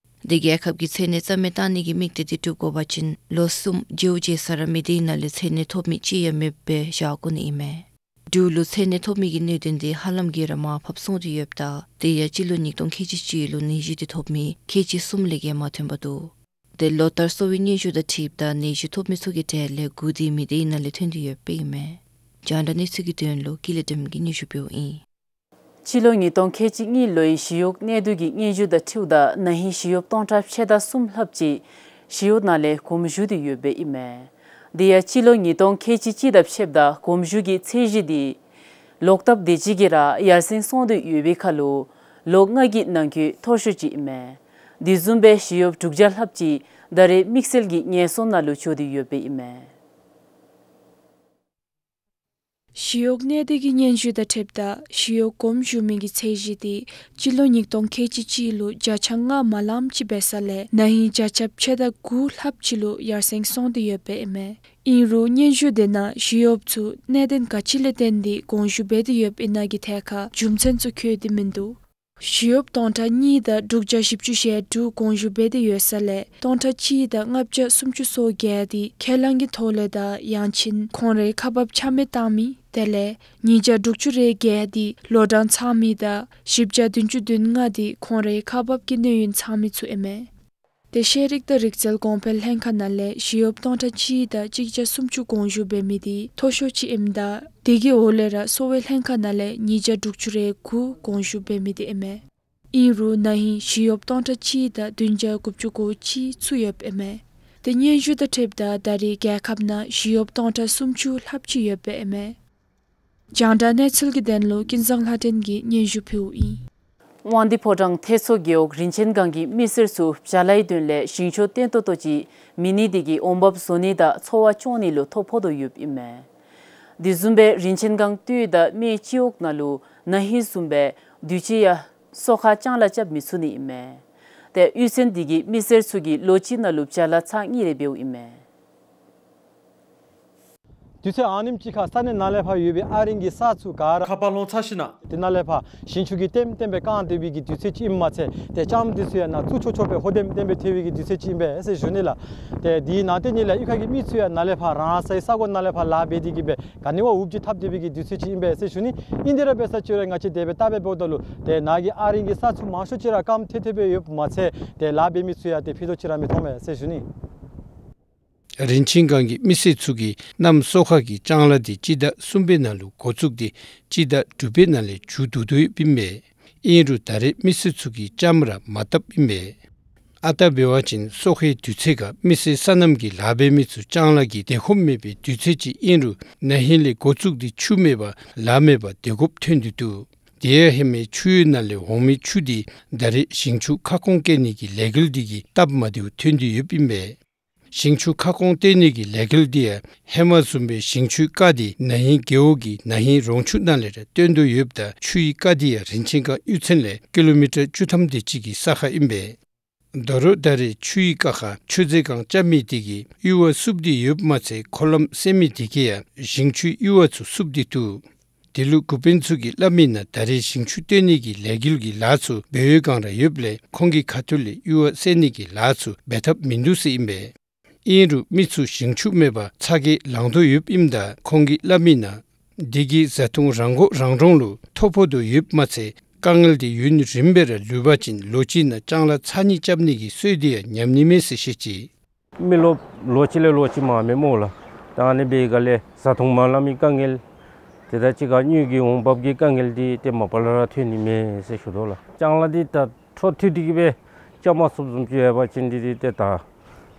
དེ་རྒྱལ་ཁབ་ཀྱིས་ཚད་ནད་རྩ་མེད་བཏང་ནི་གི་དམིགས་གཏད་དེ་འགྲུབ་དགོ་པ་ཅིན་ལོ་གསུམ་བརྗེཝ་བརྗེ་ས་ར་མི་སྡེའི་ནང་ལས་ཚད་ནད་ཐོབ་མི་གཅིག་ཡང་མེདཔ་སྦེ་བཞག་དགོ་ནི་ཨིན་མས། འབྲུག་ལུ་ཚད་ནད་ཐོབ་མི་གི་གནད་དོན་དེ་ཧ་ལམ་གྱིས་ར་མར་ཕབ་སོང་སྟེ་ཡོདཔ་ད་དེ་ཡང་སྤྱི་ལོ་ཉིས་སྟོང་ཁལ་གཅིག་གཅིག་ལུ་ནད་གཞི་དེ་ཐོབ་མི་ཁལ་གཅིག་གསུམ་ལས་བརྒལ་མ་ཐོན་པར་འདུག། དེ་ལོ་ལྟར་གསོ་བའི་སྙན་ཞུ་དང་འཁྲིལཝ་ད་ནད་གཞི་ཐོབ་མི་ཚུ་གི་གྲས་ལས་དགུ་དེ་མི་སྡེའི་ནང་ལས་ཐོན་ཏེ་ཡོདཔ་ཨིན་མས། རྒྱང་བསྒྲགས་གནས་ཚུལ་གྱི་དོན་ལུ་ཀུན་ལེགས་སྒྲོལམ་གིས་སྙན་ཞུ་ཕུལཝ་ཨིན། སྤྱི་ལོ་ཉིས་སྟོང་ཁལ་གཅིག་གཉིས་ལོའི་ཞི་གཡོག་གནས་སྡུད་ཀྱི་སྙན་ཞུ་དང་འཁྲིལཝ་ད་ན་ཧིང་ཞི་གཡོགཔ་སྟོང་ཕྲག་ཕྱེད་དང་གསུམ་ལྷགཔ་ཅིག་ཞི་གཡོག་ནང་ལས་གོམ་ཞུགས་ཏེ་ཡོདཔ་ཨིན་མས། དེ་ཡང་སྤྱི་ལོ་ཉིས་སྟོང་ཁལ་གཅིག་གཅིག་དང་ཕྱདཔ་ད་གོམ་ཞུགས་ཀྱི་ཚད་གཞི་དེ་ལོག་བཏབ་དེ་ཅིག་གིས་ར་ཡར་སེང་སོང་སྟེ་ཡོད་པའི་ཁར་ལུ་ལོ་ལྔ་གི་ནང་འཁོད་མཐོ་ཤོས་ཅིག་ཨིན་མས། དེ་བཟུམ་སྦེ་ཞི་གཡོགཔ་དྲུག་བརྒྱ་ལྷགཔ་ཅིག་ད་རེས་དམིགས་བསལ་གྱི་ངལ་གསོ་ནང་ལུ་འགྱོ་སྟེ་ཡོདཔ་ཨིན་མས། ཞི་གཡོག་གནས་སྡུད་ཀྱི་སྙན་ཞུ་དང་འཁྲིལཝ་ད་ཞི་གཡོག་གོམ་ཞུགས་མི་གི་ཚད་གཞི་དེ་སྤྱི་ལོ་ཉིས་སྟོང་ཁལ་གཅིག་གཅིག་ལུ་བརྒྱ་ཆ་ལྔ་མ་ལངམ་ཅིག་འབད་ས་ལས་ན་ཧིང་བརྒྱ་ཆ་ཕྱེད་དང་དགུ་ལྷགཔ་ཅིག་ལུ་ཡར་སེང་སོང་སྟེ་ཡོདཔ་ཨིན་མས། ཨིན་རུང་སྙན་ཞུ་དེ་ནང་ཞི་གཡོགཔ་ཚུ་གནད་དོན་ག་ཅི་ལས་བརྟེན་ཏེ་གོམ་ཞུགས་འབད་དེ་ཡོདཔ་ཨིན་ན་གི་ཐད་ཁར་རྒྱུ་མཚན་ཚུ་འཁོད་དེ་མིན་འདུག། ཞི་གཡོགཔ་སྟོང་ཕྲག་གཉིས་དང་དྲུག་བརྒྱ་བཞི་བཅུ་ཞེ་དྲུག་གོམ་ཞུགས་འབད་དེ་ཡོད་ས་ལས་སྟོང་ཕྲག་གཅིག་དང་ལྔ་བརྒྱ་སུམ་ཅུ་སོ་བརྒྱད་དེ་ཁས་བླངས་ཀྱི་ཐོག་ལས་དང་ཡང་ཅིན་ཁོང་རའི་ཁ་འབབ་ཆ་མེད་བཏང་མི་ དེ་ལས་ཉིས་བརྒྱ་དྲུག་ཅུ་རེ་བརྒྱད་འདི་ལོ་གྲངས་ཚང་མི་དང་བཞི་བརྒྱ་བདུན་ཅུ་དོན་ལྔ་འདི་ཁོང་རའི་ཁག་འབག་གི་གནས་ཡུན་ཚང་མི་ཚུ་ཨིན་མས། ཏེ་ཤེས་རིག་དང་རིག་རྩལ་གོང་འཕེལ་ལྷན་ཁག་ནང་ལས་ཞི་གཡོགཔ་སྟོང་ཕྲག་གཅིག་དང་གཅིག་བརྒྱ་སུམ་ཅུ་དགོངས་ཞུ་འབད་མི་འདི་མཐོ་ཤོས་ཅིག་ཨིནམ་ད་དེ་གི་འོག་ལས་ར་གསོ་བའི་ལྷན་ཁག་ནང་ལས་ཉིས་བརྒྱ་དྲུག་ཅུ་རེ་དགུ་དགོངས་ཞུ་འབད་མི་འདི་ཨིན་མས། ཨིན་རུང་ན་ཧིང་ཞི་གཡོགཔ་སྟོང་ཕྲག་གཅིག་དང་བདུན་བརྒྱ་དགུ་བཅུ་གོ་གཅིག་ཚུད་ཡོདཔ་ཨིན་མས། ཏེ་སྙན་ཞུ་དང་འཁྲིལཝ་ད་ད་རེས་རྒྱལ་ཁབ་ནང་ཞི་གཡོགཔ་སྟོང་ཕྲག་སུམ་ཅུ་ལྷགཔ་ཅིག་ཡོདཔ་ཨིན་མས། རྒྱང་བསྒྲགས་གནས་ཚུལ་གྱི་དོན་ལུ་ཀུན་བཟང་ལྷ་སྒྲོན་གྱིས་སྙན་ཞུ་ཕུལཝ་ཨིན། དབང་འདུས་ཕོ་བྲང་ཐེད་མཚོ་རྒེད་འོག་རིན་ཆེན་སྒང་གི་མི་སེར་ཚུ་བྱ་ལཱའི་དོན་ལས་ཞིང་ཆུ་བཏོན་ཏོག་ཏོ་ཅིག་མེད་ནི་དེ་གིས་འོང་འབབ་བཟོ་ནི་དང་འཚོ་བ་སྐྱོང་ནི་ལུ་ཐོ་ཕོག་དོ་ཡོདཔ་ཨིན་མས། དེ་བཟུམ་སྦེ་རིན་ཆེན་སྒང་སྟོད་དང་སྨད་སྤྱི་འོག་ནང་ལུ་ན་ཧིང་བཟུམ་སྦེ་དུས་ཅི་ཡང་སོ་ཁ་ལྕང་ལཱ་རྐྱབ་མི་ཚུགས་ནི་ཨིན་མས། ཏེ་གཡུས་ཚན་དེ་གིས་མི་སེར་ཚུ་གིས་ལོ་གཅིག་ནང་ལུ་བྱ་ལཱ་ཚར་གཉིས་རེ་འབདཝ་ཨིན་མས། དུས་ཚོད་ཨ་ནེམ་ཅིག་ཁར་ས་གནས་ནང་ལས་ཕར་ཡོད་པའི་ཨ་རིང་གི་ས་ཚུ་ག་ར་ཁ་པར་ལོང་ཚར་ཞིནམ་ལས་དེ་ནང་ལས་ཕར་ཞིང་ཆུ་གིས་ལྟེམ་ལྟེམ་སྦེ་བཀང་སྡོད་པའི་གི་དུས་ཚོད་ཅིག་ཨིནམ་མ་ཚད་ཏེ་ལྕངམ་དེ་ཚུ་ཡང་ནཱ་བཙུགས་ཆོག་ཆོག་སྦེ་ཧོ་ལྟེམ་ལྟེམ་སྦེ་ཐལ་བའི་གི་དུས་ཚོད་ཅིག་ཨིན་པས་ཟེར་ཞུ་ནི་ལགས། ཏེ་དེའི་ནང་དེ་ཉིད་ལས་གཡུས་ཁ་གི་མི་ཚུ་ཡང་ནཱ་ལས་ཕར་རང་སའི་ས་གོ་ནང་ལས་ཕར་ལཱ་འབད་དེ་གིས་སྦེ་ག་ནི་བ་འུབ་ཅིག་འཐབ་སྡོད་པའི་གི་དུས་ཚོད་ཅིག་ཨིན་པས་ཟེར་ཞུ་ནི། ཨིན་དེ་ར་འབད་ས་ཅིག་རུང་ང་བཅས་དེ་སྦེ་བལྟ་སྦེ་འབདཝ་ད་ལུ་ཏེ་ནཱ་གི་ཨ་རིང་གི་ས་ཚུ་མང་ཤོས་ཅིག་ར་སྐམ་ཐལ་ཐལ་སྦེ་ཡོདཔ་མ་ཚད་ཏེ་ལཱ་འབད་མི་ཚུ་ཡང་ཏེ་ཕན་ཐོགས་ཅིག་ར་མི་མཐོང་པས་ཟེར་ཞུ་ནི། རིན་ཆེན་སྒང་གི་མི་སེར་ཚུ་གིས་གནམ་སོ་ཁ་གི་ལྕང་ལཱ་དེ་སྤྱི་ཟླ་གསུམ་པའི་ནང་ལུ་འགོ་བཙུགས་ཏེ་སྤྱི་ཟླ་དྲུག་པའི་ནང་ལས་མཇུག་བསྡུ་དོ་ཡོདཔ་ཨིན་པས། ཨིན་རུང་ད་རེས་མི་སེར་ཚུ་གིས་ལྕངམ་ར་མ་བཏབ་ཨིན་པས། ཨ་རྟག་འབད་བ་ཅིན་སོ་ཁའི་དུས་ཚོད་ཁར་མི་སེར་སོ་ནམ་གྱི་ལཱ་འབད་མི་ཚུ་ལྕང་ལཱ་གི་དེ་ཁོམ་མེད་པའི་དུས་ཚོད་ཅིག་ཨིན་རུང་ན་ཧིང་ལས་འགོ་བཙུགས་ཏེ་ཆུ་མེད་པར་ལཱ་མེད་པར་སྡོད་དགོཔ་ཐོན་ཏེ་འདུག། དེ་ཡང་ཧེ་མའི་ཆུ་ཡུར་ནང་ལས་འོང་མི་ཆུ་དེ་ད་རེས་ཞིང་ཆུ་ཁ་སྐོང་བཀལ་ནི་གི་ལས་འགུལ་དེ་གིས་སྟབས་མ་བདེཝ་ཐོན་ཏེ་ཡོདཔ་ཨིན་པས། ཞིང་ཆུ་ཁ་སྐོང་བཏོན་ནི་གི་ལས་འགུལ་དེ་ཡང་ཧེ་མ་བཟུམ་སྦེ་ཞིང་ཆུའི་རྐ་དེ་ན་ཧིང་རྒེད་འོག་གི་ན་ཧིང་རོང་ཆུ་ནང་ལས་ར་བཏོན་དོ་ཡོདཔ་ད་ཆུའི་རྐ་དེ་ཡང་རིན་ཆེན་སྒང་གཡུས་ཚན་ལས་ཀི་ལོ་མི་ཊར་བཅུ་ཐམ་དེ་ཅིག་གི་ས་ཁར་ཨིན་པས། དོ་རུང་ད་རེས་ཆུའི་རྐ་ཁར་མཆོད་རྫས་གང་རྐྱབ་མི་དེ་གིས་ཡུར་བ་བསུབ་སྟེ་ཡོདཔ་མ་ཚད་འཁོར་ལམ་སེལ་མི་དེ་གིས་ཡང་ཞིང་ཆུའི་ཡུར་བ་ཚུ་བསུབ་སྟེ་འདུག། དེ་ལུ་འགོ་དཔོན་ཚུ་གིས་སླབ་མིའི་ནང་ད་རེས་ཞིང་ཆུ་བཏོན་ནི་གི་ལས་འགུལ་གྱི་ལཱ་ཚུ་འབད་བའི་སྒང་ར་ཡོདཔ་ལས་ཁོང་གི་ཁ་ཐུག་ལས་ཡུར་བ་སེལ་ནི་གི་ལཱ་ཚུ་འབད་ཐབས་མིན་འདུག་ཟེར་ཨིན་པས། ཨིན་རུང་མི་ཚུ་ཞིང་ཆུ་མེད་པར་ཚ་གྱང་ལང་དོ་ཡོདཔ་ཨིནམ་ད་ཁོང་གིས་སླབ་མིའི་ནང་དེ་གིས་བཟའ་འཐུང་རང་མགོ་རང་འདྲོངས་ལུ་ཐོ་ཕོག་དོ་ཡོདཔ་མ་ཚད་དཀའ་ངལ་དེ་ཡུན་རིངམོ་སྦེ་ར་ལུས་པ་ཅིན་ལོ་གཅིག་ནང་ལྕང་ལཱ་ཚར་གཉིས་རྐྱབ་ནི་གི་སྲོལ་དེ་ཡང་ཉམས་ནི་མས་ཟེར་བཤད་ཅི། མི་ལོ་ལོ་གཅིག་ལས་ལོ་གཅིག་མངམ་མས་སྨོ་ལགས། ད་ཨ་ནི་འབད་བའི་སྒང་ལས་བཟའ་འཐུང་མ་ལང་མི་དཀའ་ངལ་དེ་དང་གཅིག་ཁར་དངུལ་གྱི་འོང་འབབ་ཀྱི་དཀའ་ངལ་དེ་ཏེ་མ་པ་ལས་ར་ཐོན་ནི་མས་ཟེར་ཞུ་དོ་ལགས། ལྕང་ལཱ་འདི་ད་འཕྲོ་མཐུད་དེ་གིས་སྦེ་རྐྱབ་མ་ཚུགསཔ་བཟུམ་ཅིག་འབད་བ་ཅིན་འདི་འདི་ཏེ་ད་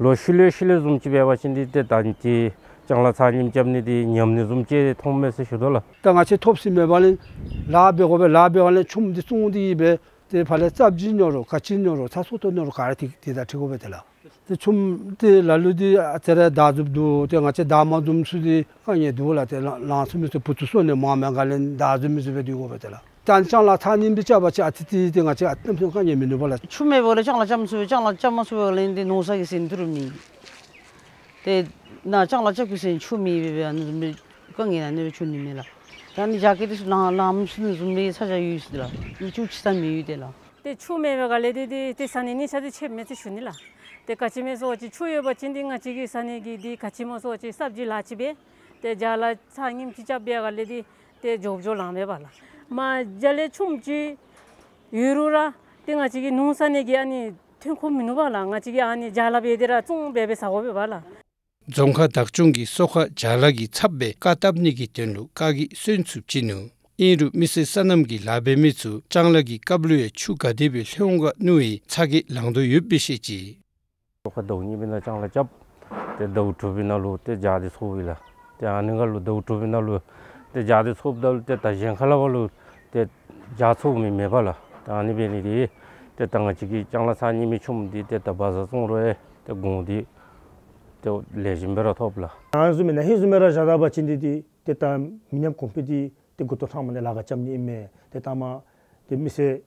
ལོ་ཤུལ་ལས་ཤུལ་ལས་བཟུམ་ཅིག་འབད་བ་ཅིན་འདི་ཏེ་ད་ཏེ་ལྕང་ལཱ་ཚར་གཉིས་རྐྱབ་ནི་འདི་ཉམས་ནི་བཟུམ་ཅིག་མཐོངམ་མས་ཟེར་ཞུ་དོ་ལགས། ད་ང་བཅས་ཐོབ་ཟིན་མེད་པ་ལས་ལཱ་འབད་དགོ་པས། ལཱ་འབད་བ་ལས་ཆུམ་འདི་བཙོང་སྟེ་གིས་སྦེ་ཏེ་ཕར་ལས་རྩྭ་བྱི་ཉོ་རུང་ག་ཅི་ཉོ་རུང་ཚ་སོ་ཏོ་ཉོ་རུང་ག་ར་ཏེ་ཏེ་ད་འཁྱིད་དགོ་པས་ཏེ་ལགས། ཏེ་ཆུམ་འདི་ལ་ལུ་འདི་ཨ་ཙི་རེ་བདའ་འཛུབ་འདུག། ཏེ་ང་བཅས་བདའ་མ་འཛུབ་ཚུ་འདི་དཀའ་ངལ་འདུག་ལགས། ཏེ་ལང་ལང་ཚུགས་མི་ཚུ་བུ་ཚུ་གསོ་ནི་མངམ་མས། ག་ལས་བདའ་འཛུབ་མི་ཚུ་སྦེ་སྡོད་དགོ་པས་ཏེ་ལགས། ད་ལྕང་ལཱ་ཚར་གཉིས་སྦེ་རྐྱབ་པ་ཅིན་ཨ་ཙི་ཏེ་ཏེ་ང་བཅས་ཨ་ཏམ་སུ་དཀའ་ངལ་མིན་འདུག་པ་ལགས། ཆུ་མེད་པ་ལས་ལྕང་ལཱ་རྐྱབ་མ་ཚུགས་པས། ལྕང་ལཱ་རྐྱབ་མ་ཚུགས་པ་ལས་འདི་ནོར་ས་གི་ཟེར་ནི་ཐུ་རུ་མེད། ཏེ་ནཱ་ལྕང་ལཱ་རྐྱབ་དགོ་ཟེར་ཆུ་མེད་པས། ཨ་ནི་བཟུམ་སྦེ་དཀའ་ངལ་ཨ་ནི་སྦེ་འབྱུང་ནི་མས་ལགས། ད་ཨ་ནི་རྒྱ་སྐྱེད་འདི་ཚུ་ལང་ལང་མི་ཚུགས་ནི་བཟུམ་སྦེ་ས་ཆ་ཡོད་ཟེར་ལགས། མི་ཆུ་ཅིག་ས་མི་ཡོད་ཏེ་ལགས། ཏེ་ཆུ་མེད་པའི་སྒང་ལས་འདི་འདི་ཏེ་ས་གནས་གནས་ཆ་འདི་ཆེ་མེད་ཟེར་ཞུ་ནི་ལགས། ཏེ་ག་ཅི་སྨོ་ཟེར་བ་ཅིན་ཆུ་ཡོད་པ་ཅིན་འདི་ང་བཅས་ཀྱི་ས་གནས་ཀྱི་འདི་ག་ཅི་སྨོ་ཟེར་བ་ཅིན་སབ་ཇི་ལཱ་ཅིག་འབད་ཏེ་བྱ་ལཱ་ཚར་གཉིས་ཅིག་རྐྱབ་པའི་སྒང་ལས་འདི་ཏེ་འགྱོ་འགྱོ་ལང་པས་པ་ལགས། མ་རྒྱ་ལས་ཆུམ་ཅིག་ཡོད་རུང་ར་ཏེ་ང་བཅས་ཀྱི་ནུབ་ས་གནས་ཀྱི་ཨ་ནི་ཐོན་ཁུངས་མིན་འདུག་པ་ལགས། ང་བཅས་ཀྱིས་ཨ་ནི་བྱ་ལཱ་འབད་དེ་ར་བཙོང་སྦེ་སྦེ་ཟ་དགོ་པས་པ་ལགས། རྫོང་ཁག་བདག་སྐྱོང་གིས་སོ་ཁར་བྱ་ལཱ་གི་ཚབ་སྦེ་རྐ་བཏབ་ནི་གི་དོན་ལུ་རྐ་གི་སོན་ཚུ་བྱིན་ནུག། ཨིན་རུང་མི་སེར་སོ་ནམ་གྱི་ལཱ་འབད་མི་ཚུ་ལྕང་ལཱ་གི་སྐབས་ལུ་ཡང་ཆུ་ག་དེ་སྦེ་ལྷོད་འོང་ག་མནོ་བའི་ཚ་གྱང་ལང་དོ་ཡོདཔ་སྦེ་བཤད་ཅི། སོ་ཁ་ཟླཝ་གཉིས་པའི་ནང་ལྕང་ལཱ་རྐྱབ། ཏེ་ཟླཝ་དྲུག་པའི་ནང་ལུ་ཏེ་བྱ་འདི་ཚོརཝ་ཨིན་ལགས། ཏེ་ཨ་ནི་སྒང་ལུ་ཟླཝ་དྲུག་པའི་ནང་ལུ་ཏེ་བྱ་འདི་ཚོརཝ་ད་ལུ་ཏེ་ད་གཞན་ཁ་ལས་ཕར་ལུ་ཏེ་བྱ་ཚོར་མི་མེད་པ་ལགས། ཏེ་ཨ་ནི་འབད་ནི་འདི་ཏེ་ད་ང་བཅས་ཀྱི་ལྕང་ལཱ་ཚར་གཉིས་མའི་ཆུམ་འདི་ཏེ་ད་བ་ཛར་བཙོང་རུང་ཡང་ཏེ་གོང་འདི་ཏེ་ལེགས་ཤོམ་སྦེ་ར་ཐོབ་ལགས། ཨ་ནི་བཟུམ་སྦེ་ན་ཧིང་བཟུམ་སྦེ་ར་བཞག་ད་པ་ཅིན་འདི་འདི་ཏེ་ད་མི་ཉམས་གོང་འཕེལ་འདི་ཏེ་འགོ་ཐོག་ཐང་མ་ནས་ལཱ་ཁག་རྐྱབ་ནི་ཨིན་མས། ཏེ་ད་མ་ཏེ་མི་སེར་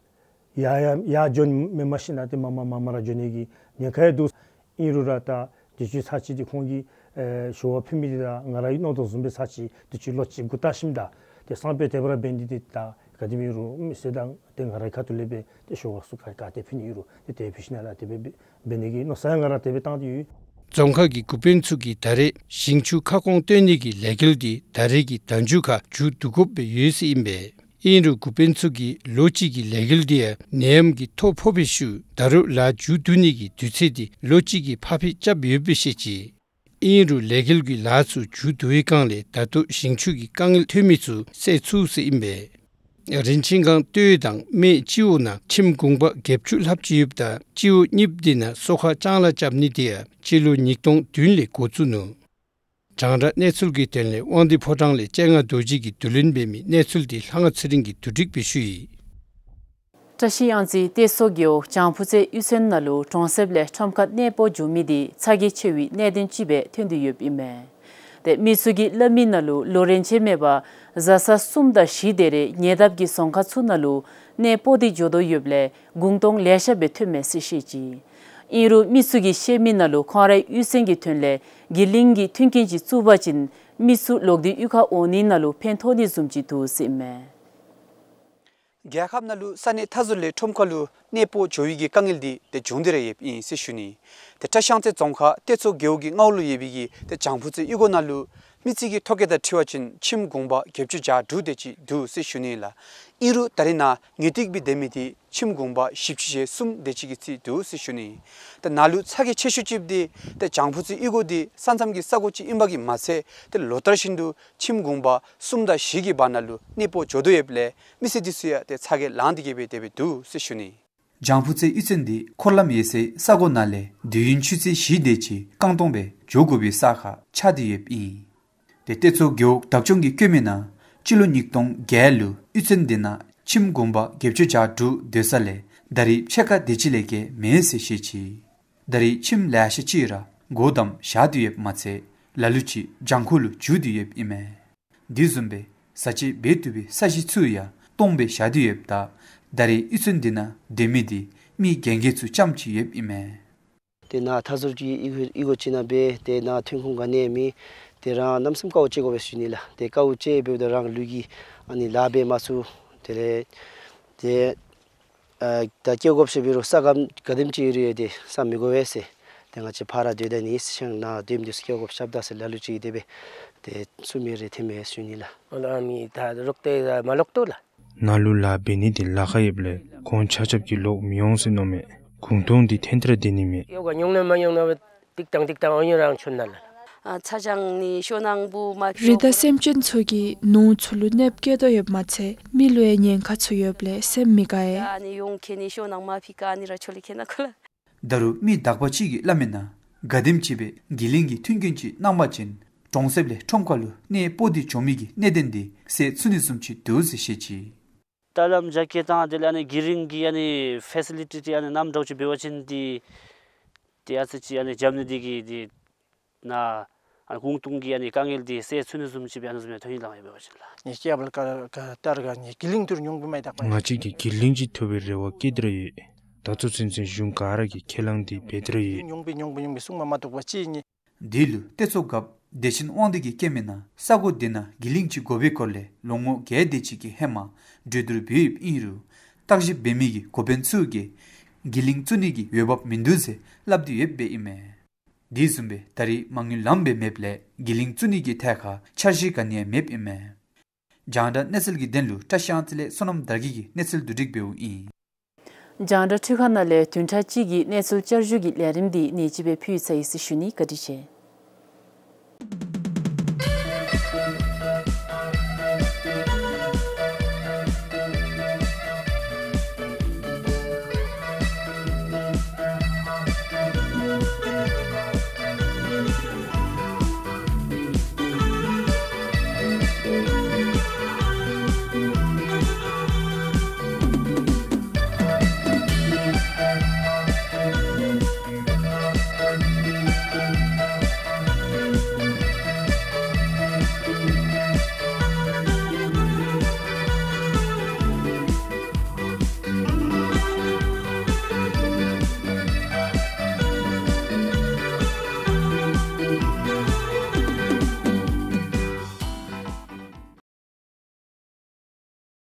ཡར་ཡར་ཡར་འགྱོ་མི་མ་ཤེས་ན་ཏེ་མར་མར་མར་མར་ར་འགྱོ་ནི་གི་ཉེན་ཁ་ཡང་འདུག། ཨིན་རུང་ར་ད་དུས་ཅི་ཚར་ཅིག་འདི་ཁོང་གིས་ཨེ་ཞུ་བ་ཕུལ་མི་འདི་ད་ང་ར་གིས་མནོ་དོ་བཟུམ་སྦེ་ཚར་ཅིག་དུས་ཅི་ལོ་གཅིག་འགོར་ད་ཞིནམ་ད་ཏེ་སང་ཕོད་དེ་སྦེ་ར་འབད་ནི་འདི་ད་ག་དེམ་ཨིན་རུང་མི་སེར་དང་ཏེ་ང་རའི་ཁ་ཐུག་ལས་སྦེ་ཏེ་ཞུ་བ་ཚུ་ག་ག་ཏེ་ཕུལ་ནི་ཨིན་རུང་ཏེ་དེ་ཕུལ་ཞིནམ་ལས་དེ་སྦེ་འབད་ནི་གི་མནོ་བསམ་ཡང་ང་ར་དེ་སྦེ་བཏང་སྟེ་ཡོད། རྫོང་ཁག་གི་འགོ་དཔོན་ཚུ་གིས་ད་རེས་ཞིང་ཆུ་ཁ་སྐོང་བཏོན་ནི་གི་ལས་འགུལ་འདི་ད་རེས་ཀྱི་ཟླ་མཇུག་ཁར་མཇུག་བསྡུ་དགོཔ་སྦེ་ཡོད་ཟེར་ཨིན་པས། ཨིན་རུང་འགོ་དཔོན་ཚུ་གིས་ལོ་གཅིག་གི་ལས་འགུལ་འདི་ཡང་ནད་ཡམས་ཀྱི་ཐོ་ཕོག་པའི་ཤུལ་ད་རུང་ལཱ་མཇུག་བསྡུ་ནི་གི་དུས་ཚོད་འདི་ལོ་གཅིག་གི་ཕར་འཕུལ་རྐྱབ་ཡོདཔ་སྦེ་བཤད་ཅི། ཨིན་རུང་ལས་འགུལ་གྱི་ལཱ་ཚུ་མཇུག་བསྡུ་བའི་སྒང་ལས་ད་ལྟོ་ཞིང་ཆུ་གི་དཀའ་ངལ་ཐོན་མི་ཚུ་སེལ་ཚུགས་ཟེར་ཨིན་པས། རིན་ཆེན་སྒང་སྟོད་དང་སྨད་སྤྱི་འོག་ནང་ཁྱིམ་གུང་པ་བརྒྱད་ཅུ་ལྷགཔ་ཅིག་ཡོདཔ་ད་སྤྱི་འོག་གཉིས་པོ་འདི་ནང་སོ་ཁ་ལྕང་ལཱ་རྐྱབ་ནི་འདི་ཡང་སྤྱི་ལོ་ཉིས་སྟོང་བདུན་ལས་འགོ་བཙུགས་ནུག། རྒྱང་བསྒྲགས་གནས་ཚུལ་གྱི་དོན་ལས་དབང་འདུས་ཕོ་བྲང་ལས་སྤྱན་སྔ་རྡོ་རྗེ་གིས་བསྡུ་ལེན་འབད་མི་གནས་ཚུལ་འདི་ལྷ་དབང་ཚེ་རིང་གིས་བསྡུ་སྒྲིག་འབད་ཞུ་ཡི། བཀྲ་ཤིས་གཡང་རྩེ་སྟོད་མཚོ་རྒེད་འོག་བྱང་ཕུ་རྩེ་གཡུས་ཚན་ནང་ལུ་གྲོང་གསེབ་ལས་ཁྲོམ་ཁར་གནས་སྤོ་འགྱོ་མི་འདི་ཚ་གྱང་ཆེ་བའི་གནད་དོན་ཅིག་སྦེ་ཐོན་ཏེ་ཡོདཔ་ཨིན་མས། ཏེ་མི་ཚུ་གིས་སླབ་མི་ནང་ལུ་ལོ་རན་ཆད་མེད་པར་བཟའ་ཚང་གསུམ་དང་བཞི་དེ་རེ་ཉེ་འདབས་ཀྱི་རྫོང་ཁག་ཚུ་ནང་ལུ་གནས་སྤོ་སྟེ་འགྱོ་དོ་ཡོདཔ་ལས་གུང་སྟོང་ལེ་ཤ་སྦེ་ཐོནམ་མས་ཟེར་བཤད་ཅི། ཨིན་རུང་མི་ཚུ་གིས་བཤད་མི་ནང་ལུ་ཁོང་རའི་གཡུས་ཚན་གྱི་དོན་ལས་གི་ལིང་གི་མཐུན་རྐྱེན་ཅིག་བཙུགས་པ་ཅིན་མི་ཚུ་ལོག་སྟེ་གཡུས་ཁར་འོང་ནི་ནང་ལུ་ཕན་ཐོགས་ནི་བཟུམ་ཅིག་འདུག་ཟེར་ཨིན་མས། རྒྱལ་ཁབ་ནང་ལུ་ས་གནས་མཐའ་ཟུར་ལས་ཁྲོམ་ཁར་ལུ་གནས་སྤོ་འགྱོ་བའི་གི་དཀའ་ངལ་འདི་ཏེ་བྱུང་སྟེ་ར་ཡོདཔ་ཨིན་ཟེར་ཞུ་ནི། ཏེ་བཀྲ་ཤིས་གཡང་རྩེ་རྫོང་ཁག་སྟོད་མཚོ་རྒེད་འོག་གི་མངའ་འོག་ལུ་ཡོད་པའི་གི་ཏེ་བྱང་ཕུ་རྩེ་གཡུས་སྒོ་ནང་ལུ་མི་རྩིས་ཀྱི་ཐོ་བཀོད་དང་འཁྲིལ་བ་ཅིན་ཁྱིམ་གུང་པ་བརྒྱད་ཅུ་གྱ་དྲུག་དེ་ཅིག་འདུག་ཟེར་ཞུ་ནི་ལགས། ཨིན་རུང་ད་རེས་ནཱ་ངེས་ཏིག་སྦེ་སྡོད་མི་འདི་ཁྱིམ་གུང་པ་བཞི་བཅུ་ཞེ་གསུམ་དེ་ཅིག་གི་རྩིས་འདུག་ཟེར་ཞུ་ནི། ཏེ་ནཱ་ལུ་ཚ་གྱང་ཆེ་ཤོས་ཅིག་འདི་ཏེ་བྱང་ཕུ་རྩེ་གཡུས་སྒོ་འདི་ས་མཚམས་ཀྱི་ས་གོ་ཅིག་ཨིན་པ་གིས་མ་ཚད་ཏེ་ལོ་ལྟར་བཞིན་དུ་ཁྱིམ་གུང་པ་གསུམ་དང་བཞི་གི་བར་ན་ལུ་གནས་སྤོ་འགྱོ་དོ་ཡོདཔ་ལས་མི་སེར་འདི་ཚུ་ཡང་ཏེ་ཚ་གྱང་ལང་སྟེ་གི་སྦེ་དེ་སྦེ་འདུག་ཟེར་ཞུ་ནི། བྱང་ཕུ་རྩེ་གཡུས་ཚན་འདི་འཁོར་ལམ་ཡོད་སའི་ས་གོ་ནང་ལས་དུས་ཡུན་ཆུ་ཚོད་བཞི་དེ་ཅིག་རྐང་སྟོང་སྦེ་འགྱོ་དགོ་པའི་ས་ཁར་ཆགས་ཏེ་ཡོདཔ་ཨིན། ཏེ་སྟོད་མཚོ་རྒེད་འོག་བདག་སྐྱོང་གིས་བཀོད་མི་ནང་སྤྱི་ལོ་ཉིས་སྟོང་བརྒྱད་ལུ་གཡུས་ཚན་འདི་ནང་ཁྱིམ་གུང་པ་བརྒྱད་ཅུ་གྱ་དྲུག་སྡོད་ས་ལས་ད་རེས་ཕྱེད་ཀ་དེ་ཅིག་ལས་བརྒལ་མེད་ཟེར་བཤད་ཅི། ད་རེས་ཁྱིམ་ལེ་ཤ་ཅིག་ར་སྒོ་བསྡམས་བཞག་སྟེ་ཡོདཔ་མ་ཚད་ལ་ལུ་ཅིག་བྱང་ཁོག་ལུ་འགྱུར་ཏེ་ཡོདཔ་ཨིན་མས། འདི་བཟུམ་སྦེ་བཟའ་ཆས་འབད་བཏུབ་པའི་ས་གཞི་ཚུ་ཡང་སྟོངམ་སྦེ་བཞག་སྟེ་ཡོདཔ་ད་ད་རེས་གཡུས་ཚན་འདི་ནང་སྡོད་མི་འདི་མི་རྒན་རྒས་ཚུ་རྐྱངམ་ཅིག་ཡོདཔ་ཨིན་མས། ཏེ་ནཱ་མཐའ་ཟུར་གྱི་གཡུས་སྒོ་ཅིག་ནང་སྦེ་ཏེ་ནཱ་ཐོན་ཁུངས་ག་ནི་ཡང་མེད། ཏེ་རང་གནམ་མེད་ས་མེད་དཀའཝ་སྤྱད་དགོ་པས་ཟེར་ཞུ་ནི་ལགས། ཏེ་དཀའཝ་སྤྱད་འབདཝ་ད་རང་ལུས་ཀྱི་ཨ་ནི་ལཱ་འབད་མ་ཚུགས། དེ་ལས་ཏེ་ཨ་ད་སྐྱེ་དགོཔ་ཟེར་འབད་རུང་ས་སྒམ་ག་དེམ་ཅིག་ཡོད་རུང་ཡང་ཏེ་ས་མི་དགོ་པས་ཟེར། ཏེ་ང་བཅས་ཕར་ར་སྡོད་ད་ནི་ཟེར་ཞིནམ་ནཱ་སྡོདཔ་འདི་ཚུ་སྐྱེ་དགོཔ་ཞབས་ད་ཟེར་ལ་ལུ་ཅིག་གིས་དེ་སྦེ་ཏེ་གསུངས་མི་རེ་ཐོན་མས་ཟེར་ཞུ་ནི་ལགས། ཨ་ནི་ད་རོགས་ཏེ་མ་ལོག་དོ་ལགས། ནཱ་ལུ་ལཱ་འབད་ནི་འདི་ལཱ་ཁག་ཡོདཔ་ལས་ཁོང་ཆ་ཁྱབ་ཀྱིས་ལོག་མི་འོང་ཟེར་མནོཝ་མས། གུང་སྟོང་འདི་ཐེངས་ད་ར་སྡོད་ནི་མས། ཡོད་ག་ཉུང་ན་མ་ཉུང་ན་ཏིག་ཏང་ཏིག་ཏང་འོང་ཡོད་རང་ཆུ་ནང་ལ། ཨ་ཚ་གྱང་ནི་ཤོ་ནང་བུ་མ་རི་དྭགས་སེམས་ཅན་ཚུ་གིས་ནོར་ཚུ་ལུ་གནོདཔ་བཀལ་དོ་ཡོདཔ་མ་ཚད་མི་ལུ་ཡང་ཉེན་ཁ་ཚུ་ཡོདཔ་ལས་སེམས་མི་དགའ་ཡས། ཨ་ནི་ཡོང་ཁེ་ནི་ཤོ་ནང་མ་ཕི་ཀ་ཨ་ནི་ར་ཆོ་ལི་ཁེ་ན་ཁོ་ལ། ད་རུང་མི་དག་པ་ཅིག་གིས་སླབ་མི་ནང་ག་དེམ་ཅིག་སྦེ་གི་ལིང་གི་མཐུན་རྐྱེན་ཅིག་གནང་པ་ཅིན་གྲོང་གསེབ་ལས་ཁྲོམ་ཁར་ལུ་གནས་སྤོ་སྟེ་འགྱོ་མི་གི་གནད་དོན་འདི་སེལ་ཚུགས་ནི་བཟུམ་ཅིག་འདུག་ཟེར་བཤད་ཅི། ད་ལམ་རྒྱ་སྐྱེད་དང་དེ་ལས་ཨ་ནི་གི་ལིང་གི་ཨ་ནི་ཕེ་སི་ལི་ཊི་འདི་ཨ་ནི་གནམ་དྲག་ཅིག་འབད་བ་ཅིན་འདི་ཏེ་ཨ་ཙི་ཅིག་ཨ་ནི་འཇམ་ནི་འདི་གིས་འདི་ནཱ་ཨ་ནི་གུང་སྟོང་གི་ཨ་ནི་དཀའ་ངལ་འདི་སེལ་ཚུགས་ནི་བཟུམ་ཅིག་སྦེ་ཨ་ནི་བཟུམ་ཡང་ཐོན་ཡི་ལགས། ཨིན་པ་ཅིན་ལགས། ནི་སྐྱེ་བ་ལ་ཀ་ཀ་ཏར་ག་ནི་གི་ལིང་ཐུར་ཉུང་པོ་མ་ཡི་དག་པ། ང་བཅས་ཀྱིས་གི་ལིང་ཅིག་ཐོབ་པའི་རེ་བ་བསྐྱེད་དེ་ར་ཡོད། ད་ལྟོ་ཚུན་ཚོད་གཞུང་ག་ར་གིས་ཁས་བླངས་འདི་འབད་དེ་ར་ཡོད། ཉུང་པོ་ཉུང་པོ་ཉུང་པོ་གསུང་མ་མ་ཐུབ་པ་ཅིག་ནི། འདི་ལུ་སྟོད་མཚོ་རྒཔོ་བདེ་ཆེན་དབང་འདུས་ཀྱིས་བཀོད་མི་ནང་ས་གོ་འདི་ནང་གི་ལིང་ཅིག་དགོ་པའི་སྐོར་ལས་ལོ་ངོ་བརྒྱད་དེ་ཅིག་གི་ཧེ་མ་གྲོས་བསྡུར་འབད་ཡོདཔ་ཨིན་རུང་བརྟག་ཞིབ་འབད་མི་གི་འགོ་དཔོན་ཚུ་གིས་གི་ལིང་བཙུགས་ནི་གི་འོས་འབབ་མིན་འདུག་ཟེར་སླབ་སྟེ་ཡོདཔ་ཨིན་མས། དེ་བཟུམ་སྦེ་ད་རེས་མ་དངུལ་ལངམ་སྦེ་མེདཔ་ལས་གི་ལིང་བཙུགས་ནི་གི་ཐད་ཁར་འཆར་གཞི་ག་ནི་ཡང་མེདཔ་ཨིན་མས། རྒྱང་བསྒྲགས་གནས་ཚུལ་གྱི་དོན་ལུ་བཀྲ་ཤིས་གཡང་རྩེ་ལས་བསོད་ནམས་དར་རྒྱས་ཀྱིས་གནས་ཚུལ་བསྡུ་སྒྲིག་འབདཝ་ཨིན། རྒྱང་བསྒྲགས་འཕྲུལ་ཁང་ནང་ལས་བདུན་ཕྲག་གཅིག་གི་གནས་ཚུལ་བསྐྱར་ཞུ་གི་ལས་རིམ་འདི་ནེ་ཅིག་སྦེ་ཕུལ་ཚར་ཡི་ཟེར་ཞུ་ནི། བཀའ་དྲིན་ཆེ།